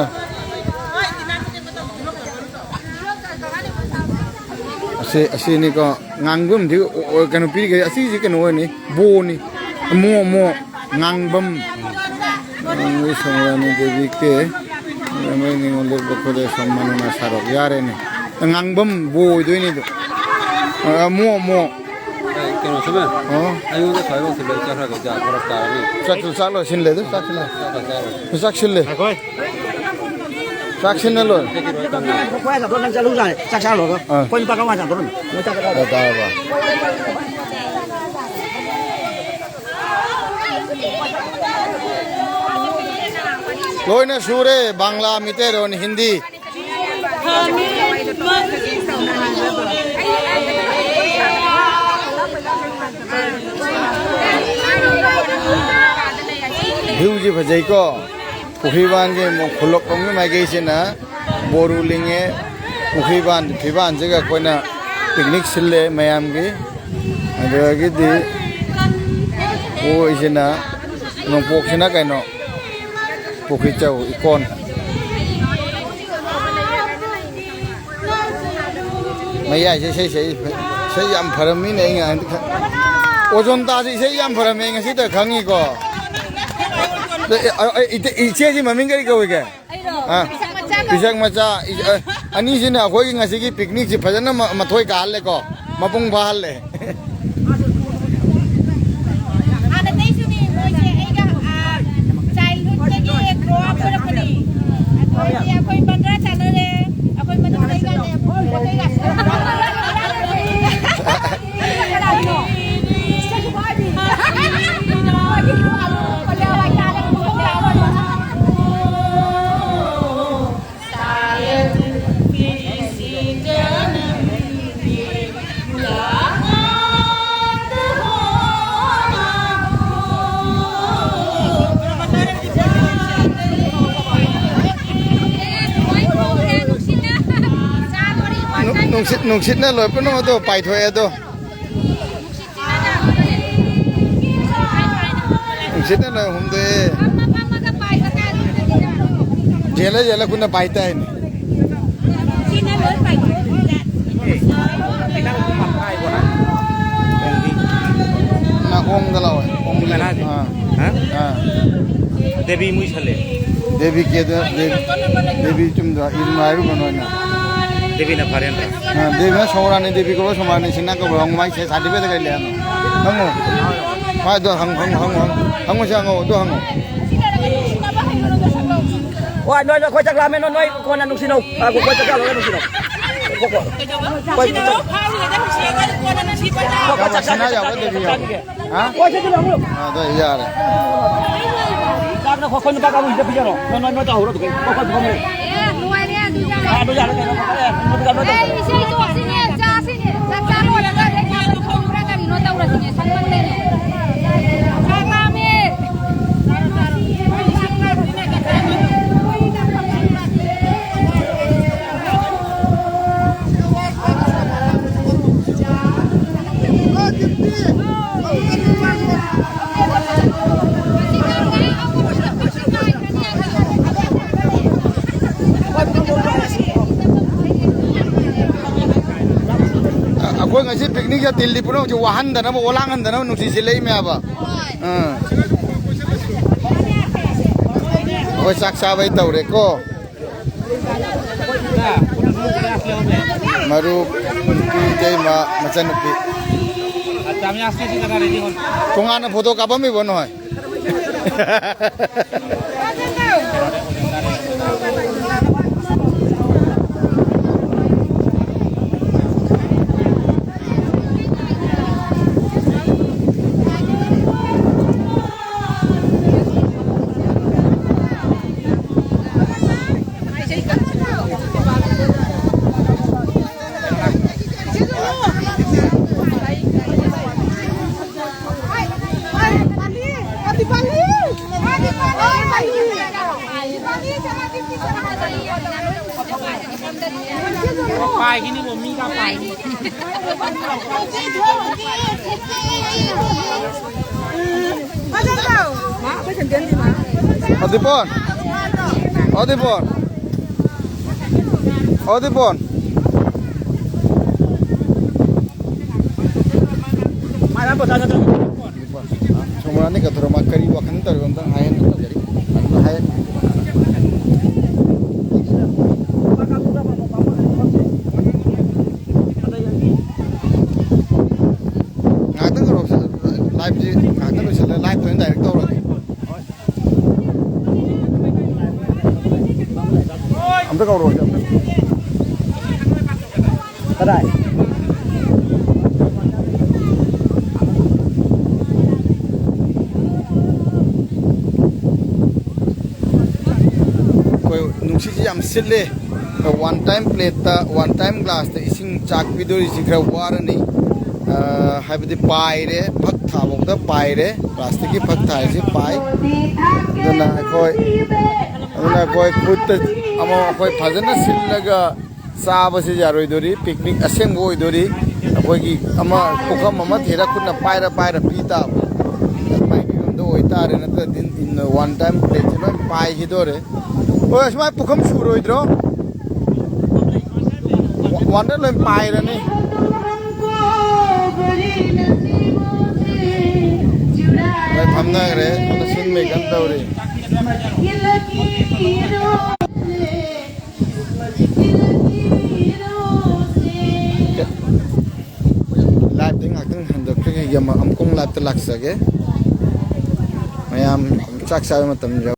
ꯑꯁꯤ, ꯑꯁꯤꯅꯤꯀꯣ꯫ ꯉꯥꯡꯕꯝꯗꯤ ꯑꯣ-, ꯑꯣ-, ꯀꯩꯅꯣ ꯄꯤꯔꯤꯈꯩ꯫ ꯑꯁꯤꯁꯤ ꯀꯩꯅꯣ ꯑꯣꯏꯅꯤ꯫ ꯕꯣꯅꯤ꯫ ꯃꯣ, ꯃꯣ꯫ ꯉꯥꯡꯕꯝ꯫ ꯉꯥꯡꯕꯝ ꯁꯣꯃꯣꯔꯥꯅꯤ ꯗꯦꯕꯤ ꯀꯦ꯫ ꯃꯣꯏ ꯅꯤꯉꯣꯜ ꯂꯦꯛꯄ ꯈꯨꯗꯩ ꯁꯣꯝ ꯃꯅꯨꯡ ꯁꯥꯔꯣꯛ ꯌꯥꯔꯦꯅꯦ꯫ ꯉꯥꯡꯕꯝ ꯕꯣ ꯑꯣꯏꯗꯣꯏꯅꯤ ꯑꯗꯣ꯫ ꯑ, ꯃꯣ, ꯃꯣ꯫ ꯑꯩ ꯀꯩꯅꯣ ꯁꯤꯃ ꯑꯣ꯫ ꯑꯩꯉꯣꯟꯗ ꯈ꯭ꯋꯥꯏ ꯋꯥꯡ ꯊꯤꯜꯂꯒ ꯆꯠꯈ꯭ꯔꯒ ꯆꯥ ꯐꯔꯛ ꯇꯥꯔꯅꯤ꯫ ꯆꯥꯛ, ꯆꯥꯛ ꯂꯣꯏꯁꯤꯜꯂꯦ ꯑꯗꯨ, ꯆꯥꯛ ꯁꯤꯜꯂꯦ꯫ ꯆꯥꯛ ꯆꯥꯔꯣꯏ꯫ ꯆꯥꯛ ꯁꯤꯜꯂꯦ꯫ ꯆꯥꯛ ꯁꯤꯟꯅ ꯂꯣꯏꯔꯦ꯫ ꯑꯩꯈꯣꯏ ꯍꯜꯂꯛꯄ ꯅꯪ ꯆꯠꯂꯨ ꯌꯥꯔꯦ꯫ ꯆꯥꯛ ꯆꯥꯔꯨꯔꯒ꯫ ꯑꯥ꯫ ꯑꯩꯈꯣꯏ ꯅꯨꯄꯥ ꯀꯔꯝ ꯀꯥꯟ ꯆꯠꯇꯣꯏꯅꯣ? ꯃꯣꯏ ꯆꯥꯛ ꯆꯥꯔꯨꯔꯒ꯫ ꯑꯥ, ꯇꯥꯔꯕ꯫ ꯂꯣꯏꯅ ꯁꯨꯔꯦ꯫ ꯕꯪꯂꯥ, ꯃꯤꯇꯩꯔꯣꯟ, ꯍꯤꯟꯗꯤ꯫ ꯚ꯭ꯌꯨꯁꯤ ꯐꯖꯩꯀꯣ꯫ ꯄꯨꯈ꯭ꯔꯤꯕꯥꯟꯒꯤ ꯑꯃꯨꯛ ꯈꯨꯂꯣꯛꯄꯝꯒꯤ ꯃꯥꯏꯀꯩꯁꯤꯅ ꯕꯣꯔꯨ ꯂꯤꯡꯉꯦ꯫ ꯄꯨꯈ꯭ꯔꯤꯕꯥꯟ ꯐꯤꯕꯥꯟꯁꯤꯒ ꯑꯩꯈꯣꯏꯅ ꯄꯤꯛꯅꯤꯛ ꯁꯤꯜꯂꯦ ꯃꯌꯥꯝꯒꯤ꯫ ꯑꯗꯨꯗꯒꯤꯗꯤ ꯑꯣꯏꯁꯤꯅ, ꯅꯣꯡꯄꯣꯛꯁꯤꯅ ꯀꯩꯅꯣ, ꯄꯨꯈ꯭ꯔꯤ ꯆꯧ, ꯏꯀꯣꯟ꯫ ꯃꯌꯥꯏꯁꯦ ꯏꯁꯩ ꯁꯛꯏ, ꯏꯁꯩ ꯌꯥꯝ ꯐꯔꯝꯃꯤꯅꯦ꯫ ꯑꯩ ꯉꯥꯏꯍꯥꯛꯇꯤ ꯈ-, ꯑꯣꯖꯣꯟꯇꯥꯁꯦ ꯏꯁꯩ ꯌꯥꯝ ꯐꯔꯝꯃꯦ, ꯑꯩ ꯉꯁꯤꯇ ꯈꯪꯉꯤꯀꯣ꯫ ꯑ, ꯑ, ꯏꯇꯦ-, ꯏꯆꯦꯁꯤ ꯃꯃꯤꯡ ꯀꯔꯤ ꯀꯧꯏꯒꯦ? ꯑꯩꯔꯣ? ꯑꯥ꯫ ꯄꯤꯁꯛ ꯃꯆꯥ ꯀꯧꯏ꯫ ꯄꯤꯁꯛ ꯃꯆꯥ, ꯏ-, ꯑ, ꯑꯅꯤꯁꯤꯅ ꯑꯩꯈꯣꯏꯒꯤ ꯉꯁꯤꯒꯤ ꯄꯤꯛꯅꯤꯛꯁꯤ ꯐꯖꯅ ꯃ-, ꯃꯊꯣꯏ ꯀꯥꯍꯜꯂꯦꯀꯣ, ꯃꯄꯨꯡ ꯐꯥꯍꯜꯂꯦ꯫ ꯍꯥꯟꯅꯗꯩꯁꯨꯅꯤ ꯃꯣꯏꯁꯦ ꯑꯩꯒ, ꯑ, childhoodꯇꯒꯤ grow up ꯑꯣꯏꯔꯛꯄꯅꯤ꯫ ꯑꯗꯨꯗꯒꯤ ꯑꯩꯈꯣꯏ ꯕꯟꯗ꯭ꯔꯥ ꯆꯥꯟꯅꯔꯦ꯫ ꯑꯩꯈꯣꯏ ꯃꯅꯨꯡꯗ ꯂꯩꯀꯥꯟꯗ ꯄꯣꯠ ꯆꯩ ꯒꯥꯁꯦ꯫ ꯀꯅꯥꯒꯤꯅꯣ? ꯀꯅꯥꯒꯤꯅꯣ? ꯅꯨꯡꯁꯤꯠ, ꯅꯨꯡꯁꯤꯠꯅ ꯂꯣꯏ ꯄꯨꯝꯅꯃꯛꯇꯣ ꯄꯥꯏꯊꯣꯛꯑꯦ ꯑꯗꯣ꯫ ꯅꯨꯡꯁꯤꯠꯅ ꯂꯣꯏ ꯍꯨꯝꯗꯣꯛꯑꯦ꯫ ꯌꯦꯜꯂ ꯌꯦꯜꯂ ꯈꯨꯠꯅ ꯄꯥꯏ ꯇꯥꯏꯅꯦ꯫ ꯅꯥꯀꯣꯡꯗ ꯂꯥꯎꯋꯦ꯫ ꯑꯥ꯫ ꯍꯥ? ꯑꯥ꯫ ꯗꯦꯕꯤ ꯃꯨꯏꯁꯜꯂꯦ꯫ ꯗꯦꯕꯤ ꯀꯦꯗ, ꯗꯦꯕꯤ, ꯗꯦꯕꯤ ꯆꯨꯝꯗ꯭ꯔꯣ? ꯏꯔꯨꯝ ꯍꯥꯏꯔꯨꯕ ꯅꯣꯏꯅ꯫ ꯗꯦꯕꯤꯅ ꯐꯔꯦꯟꯗ꯭ꯔꯥ? ꯑꯥ, ꯗꯦꯕꯤꯅ ꯁꯣꯔꯥꯅꯤ, ꯗꯦꯕꯤ ꯀꯧꯕ ꯁꯣꯃꯥꯅꯤ, ꯁꯤꯅ ꯀꯧꯕ ꯍꯪꯉꯨ, ꯃꯥꯏ ꯁꯦ-, ꯁꯥꯔꯇꯤꯐꯤꯀꯦꯠ ꯀꯩ ꯂꯩ ꯍꯪꯉꯨ꯫ ꯍꯪꯉꯨ꯫ ꯃꯥꯏꯗꯣ ꯍꯪꯉꯨ, ꯍꯪꯉꯨ, ꯍꯪꯉꯨ, ꯍꯪꯉꯨ꯫ ꯍꯪꯉꯨꯁꯦ ꯍꯪꯉꯨ, ꯑꯗꯨ ꯍꯪꯉꯨ꯫ ꯋꯥ, ꯅꯣꯏ, ꯅꯣꯏ, ꯑꯩꯈꯣꯏ ꯆꯥꯛ ꯂꯥꯝꯃꯦ, ꯅꯣꯏ, ꯅꯣꯏ ꯀꯣꯟꯅ ꯅꯨꯡꯁꯤꯅꯧ꯫ ꯑꯥ, ꯑꯩꯈꯣꯏ ꯆꯥꯛ ꯆꯥꯔꯨꯔꯒ ꯅꯨꯡꯁꯤꯅꯧ꯫ ꯀꯣ, ꯀꯣ꯫ ꯑꯩꯈꯣꯏ ꯆꯥꯛ ꯆꯥ-, ꯀꯣ, ꯀꯣ, ꯌꯥꯎꯕ ꯆꯥꯛ ꯆꯥ-, ꯗꯦꯕꯤ ꯌꯥꯎꯕ꯫ ꯍꯥ? ꯑꯗꯣ ꯌꯥꯔꯦ꯫ ꯆꯥꯛꯅ ꯈꯣ-, ꯑꯩꯈꯣꯏ ꯅꯨꯄꯥ ꯀꯥꯡꯕꯨꯁꯤꯗ ꯄꯤꯖꯔꯣ꯫ ꯅꯣꯏ, ꯅꯣꯏ, ꯅꯣꯏ ꯇꯧꯍꯧꯔꯣ ꯑꯗꯨꯒ꯫ ꯑꯩꯈꯣꯏ ꯐꯝꯃꯦ꯫ ꯑꯦ, ꯂꯣꯏꯔꯦ ꯑꯗꯨ ꯌꯥꯔꯦ꯫ ꯑꯥ, ꯑꯗꯨ ꯌꯥꯔꯦ ꯀꯩꯅꯣ꯫ ꯑꯦ, ꯅꯣꯏ ꯇꯧꯍꯧꯔꯣ꯫ ꯑꯦ, ꯏꯁꯩ ꯇꯣꯛꯑꯁꯤꯅꯦ, ꯆꯥꯁꯤꯅꯦ꯫ ꯆꯥꯛ ꯆꯥ ꯂꯣꯏꯔꯒ ꯍꯦꯛ ꯆꯥꯛ ꯊꯣꯡꯕ꯭ꯔꯥ ꯀꯔꯤꯅꯣ ꯇꯧꯔꯁꯤꯅꯦ꯫ ꯁꯪꯃꯟꯗꯦꯅꯦ꯫ ꯆꯥꯛ ꯂꯥꯝꯃꯦ꯫ ꯑꯩꯈꯣꯏ ꯉꯁꯤ ꯄꯤꯛꯅꯤꯛ ꯇꯤꯜꯂꯤ ꯄꯨꯝꯅꯃꯛꯁꯦ ꯋꯥꯍꯟꯗꯅꯕ, ꯑꯣꯂꯥꯡꯍꯟꯗꯅꯕ ꯅꯨꯡꯁꯤ ꯁꯤꯜꯂꯛꯏꯃꯦꯕ꯫ ꯑꯥ꯫ ꯑꯩꯈꯣꯏ ꯆꯥꯛ ꯆꯥꯕꯩ ꯇꯧꯔꯦꯀꯣ꯫ ꯃꯔꯨꯞ, ꯅꯨꯄꯤ, ꯏꯇꯩꯃ, ꯃꯆꯟꯅꯨꯄꯤ꯫ ꯇꯣꯉꯥꯟꯅ ꯐꯣꯇꯣ ꯀꯥꯞꯄꯝꯃꯤꯕꯣ ꯅꯣꯏ? ꯑꯗꯤꯄꯣꯟ, ꯑꯗꯤꯄꯣꯟ, ꯑꯗꯤꯄꯣꯟ꯫ ꯁꯣꯃꯣꯂꯥꯅꯤ ꯀꯊꯨꯔ ꯃꯥ ꯀꯔꯤ ꯋꯥꯈꯜ ꯇꯧꯔꯤꯕ ꯑꯝꯇꯪ ꯍꯥꯏꯍꯟꯅꯤꯡꯖꯔꯤ꯫ ꯑꯝꯇ ꯍꯥꯏꯍꯟ-, ꯉꯥꯏꯍꯥꯛꯇꯪ ꯇꯧꯔꯛꯑꯣ, live ꯁꯤ ꯉꯥꯏꯍꯥꯛꯇꯪ ꯂꯣꯏꯁꯤꯜꯂꯒ live ꯇ ꯑꯣꯏꯅ direct ꯇꯧꯔꯒꯦ꯫ ꯑꯝꯇ ꯀꯧꯔꯛꯑꯣꯁꯦ, ꯑꯝꯇ꯫ ꯀꯗꯥꯏ? ꯑꯩꯈꯣꯏ ꯅꯨꯡꯁꯤꯠꯁꯤ ꯌꯥꯝ ꯁꯤꯠꯂꯦ꯫ One time plate ꯇ, one time glass ꯇ ꯏꯁꯤꯡ ꯆꯥꯛ ꯄꯤꯗꯣꯔꯤꯁꯤ ꯈꯔ ꯋꯥꯔꯅꯤ꯫ ꯑ, ꯍꯥꯏꯕꯗꯤ ꯄꯥꯏꯔꯦ, ꯐꯛ ꯊꯥꯐꯥꯎꯗ ꯄꯥꯏꯔꯦ, plastic ꯀꯤ ꯐꯛ ꯊꯥꯔꯤꯁꯤ ꯄꯥꯏ꯫ ꯑꯗꯨꯅ ꯑꯩꯈꯣꯏ, ꯑꯗꯨꯅ ꯑꯩꯈꯣꯏ ꯈꯨꯠꯇ ꯑꯃ ꯑꯩꯈꯣꯏ ꯐꯖꯅ ꯁꯤꯜꯂꯒ ꯆꯥꯕꯁꯤ ꯌꯥꯔꯣꯏꯗꯣꯔꯤ, picnic ꯑꯁꯦꯡꯕ ꯑꯣꯏꯗꯣꯔꯤ꯫ ꯑꯩꯈꯣꯏꯒꯤ ꯑꯃ ꯄꯨꯈꯝ ꯑꯃ ꯊꯤꯔ ꯈꯨꯠꯅ ꯄꯥꯏꯔ ꯄꯥꯏꯔ ꯄꯤ ꯇꯥꯕ꯫ ꯑꯗꯨꯃꯥꯏꯅ ꯐꯤꯕꯝꯗ ꯑꯣꯏꯇꯥꯔꯦ, ꯅꯠꯇ꯭ꯔꯗꯤ one time plate ꯁꯦ ꯂꯣꯏ ꯄꯥꯏꯈꯤꯗꯣꯔꯦ꯫ ꯍꯣꯏ, ꯑꯁꯨꯃꯥꯏꯅ ꯄꯨꯈꯝ ꯁꯨꯔꯣꯏꯗ꯭ꯔꯣ? One time ꯂꯣꯏ ꯄꯥꯏꯔꯅꯤ꯫ ꯂꯣꯏ ꯐꯝꯅꯈ꯭ꯔꯦ, ꯁꯣꯝꯗ ꯁꯤꯟꯕꯩ ꯀꯟꯅ ꯇꯧꯔꯤ꯫ Live ꯇ ꯉꯥꯛꯇꯪ ꯍꯟꯗꯣꯛꯈ꯭ꯔꯒ ꯑꯃꯨꯛ live ꯇ ꯂꯥꯛꯆꯒꯦ꯫ ꯃꯌꯥꯝ ꯆꯥꯛ ꯆꯥꯕ ꯃꯇꯝ ꯌꯧ-